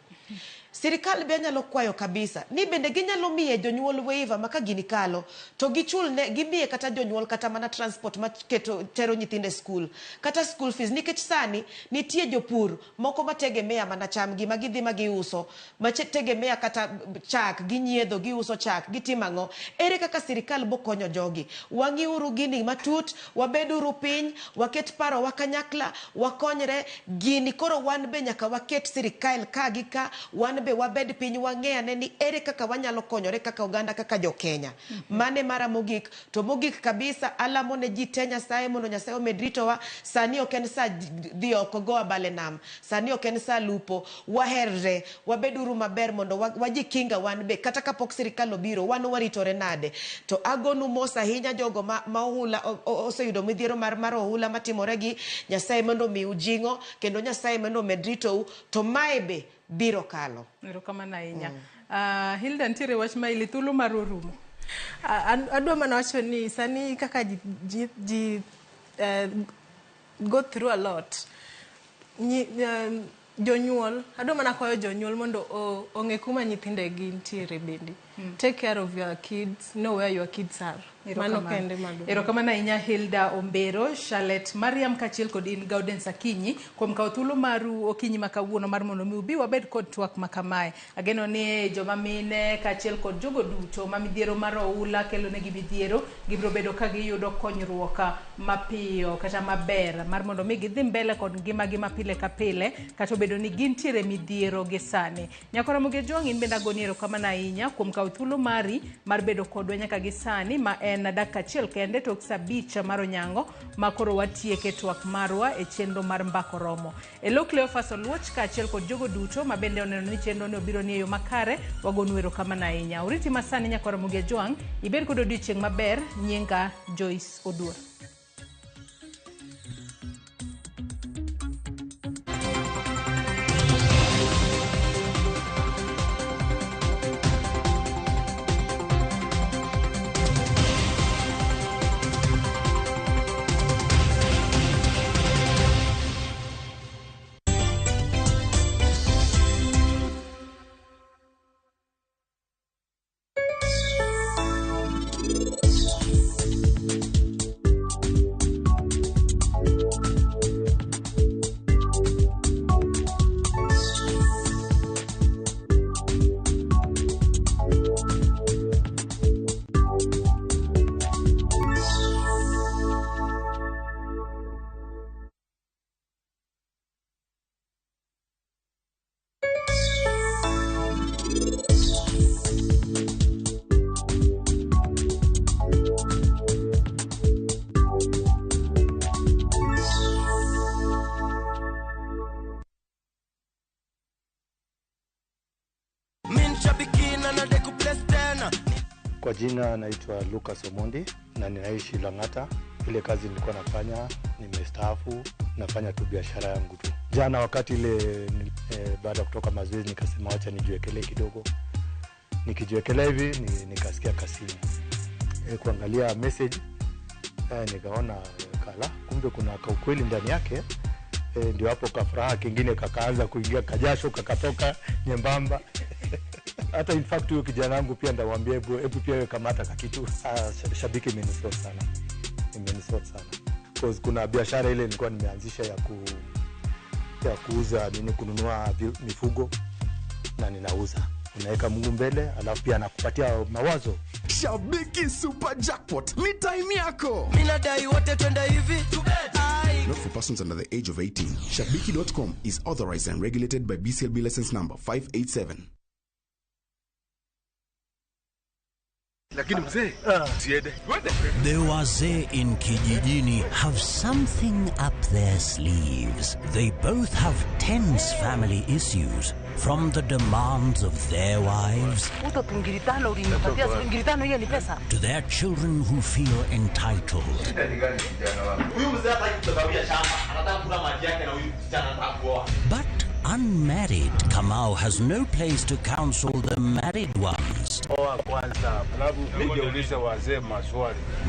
Sirikal be anyalo kwayo kabisa ni bende ginyalo miye jonyuol waiver ma ka gini kalo to gichul ne gimiye kata jonyuol kata mana transport ma keto tero nyithindo e school kata school fees, nikech sani nitie jopur moko ma tegemea mana chamgi ma gidhi ma giuso, ma tegemea kata chak ginyiedho, giuso chak, gitimo ang'o. Ere kaka sirikal bokonyo jogi? Wang'iuru gini matut, wabeduru piny, waket paro wa kanyakla, wakonyre gini. Koro wan be nyaka waket sirikal ka gi ka, wan be wabed piny wang'e ane ni ere kaka wanyalo konyore kaka oganda, kaka jo Kenya. Mane mara mogik, to mogik kabisa alamo ne ji te Nyasaye mondo Nyasaye omed ritowa. Sani ok en sa dhi oko go abal e nam, sani ok en sa lupo, waherre, wabeduru maber mondo wajikinga wan be kata kapok sirikal obiro, wan waritore nade. To agonu mos ahinya jogo ma ohula oseyudo midhiero mar ohula matimore gi Nyasaye mondo omiu jing'o kendo Nyasaye mondo omed ritou, to mae be biro kalo. Erokamano ahinya. Hilda, nitiere wach ma ili thuolo mar orumo. Adwa mana wacho ni sani kaka ji go through a lot, jonyuol, adwa mana kwayo jonyuol mondo ong'e kuma nyithindegi nitiere bende. Take care of your kids, know where your kids are. Mano kende mago. Erokamano ahinya Hilda Ombero, Charlotte Mariam kaachiel kod in Gaudens Akinyi kuom kawo thuolo maru okinyi ma kawuono mar mondo mi ubi wabed kod twak ma kamae. Ageno ni joma mine kaachiel kod jogo duto ma midhiero mar oula kelo negi midhiero gibiro bedo ka giyudo konyruok mapiyo kata maber mar mondo mi gidhi mbele kod ngimagi ma pile ka pile kata obedo ni gintiere midhiero gi sani. Nyakora Ramogi Ojwang', in bende agoni erokamano ahinya kuom kawo thuolo mari mar bedo kodwa nyaka gi sani ma en dakika achiel kende tok saa 5 mar onyango ma koro watieke twak marwa e chenro mar Mbaka Oromo. E lo Cleophas Oluoch kaachiel kod jogo duto ma bende oneno ni chenro ni obiro ni e yo makare, wagonu erokamano ahinya. Oriti masani Nyakora Ramogi Ojwang', ibed kod odiochieng' maber. Nyinga Joyce Oduor. Kwa jina naitwa Lucas Omondi na ninaishi Lang'ata. Ile kazi nilikuwa nafanya, nimestaafu, nafanya tu biashara yangu tu. Jana wakati ile baada ya kutoka mazoezi nikasema wacha nijiwekelee kidogo. Nikijiwekelea hivi nikasikia kasimu. Kuangalia message nikaona kala kumbe kuna kaukweli ndani yake. Ndio hapo kafuraha kingine kakaanza kuingia, kajasho kakatoka nyembamba. Hata in fact huyo kijana wangu pia ndamwambia hebu pia wewe kamata kakitu. Shabiki imenisort sana. Imenisort sana. Because kuna biashara ile nilikuwa nimeanzisha ya kuuza nini, kununua mifugo na ninauza. Unaweka Mungu mbele, alafu pia anakupatia mawazo. Shabiki Super Jackpot ni time yako. Mimi nadai wote twende hivi. Not for persons under the age of 18. Shabiki.com is authorized and regulated by BCLB license number 587. Lakini mzee, siende. The wazee in Kijijini have something up their sleeves. They both have tense family issues, from the demands of their wives to their children who feel entitled. But unmarried Kamau has no place to counsel the married ones.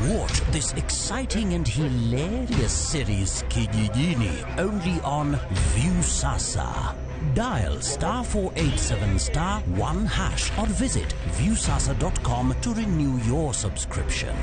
Watch this exciting and hilarious series Kijijini only on Viusasa. Dial *487*1# or visit viusasa.com to renew your subscription.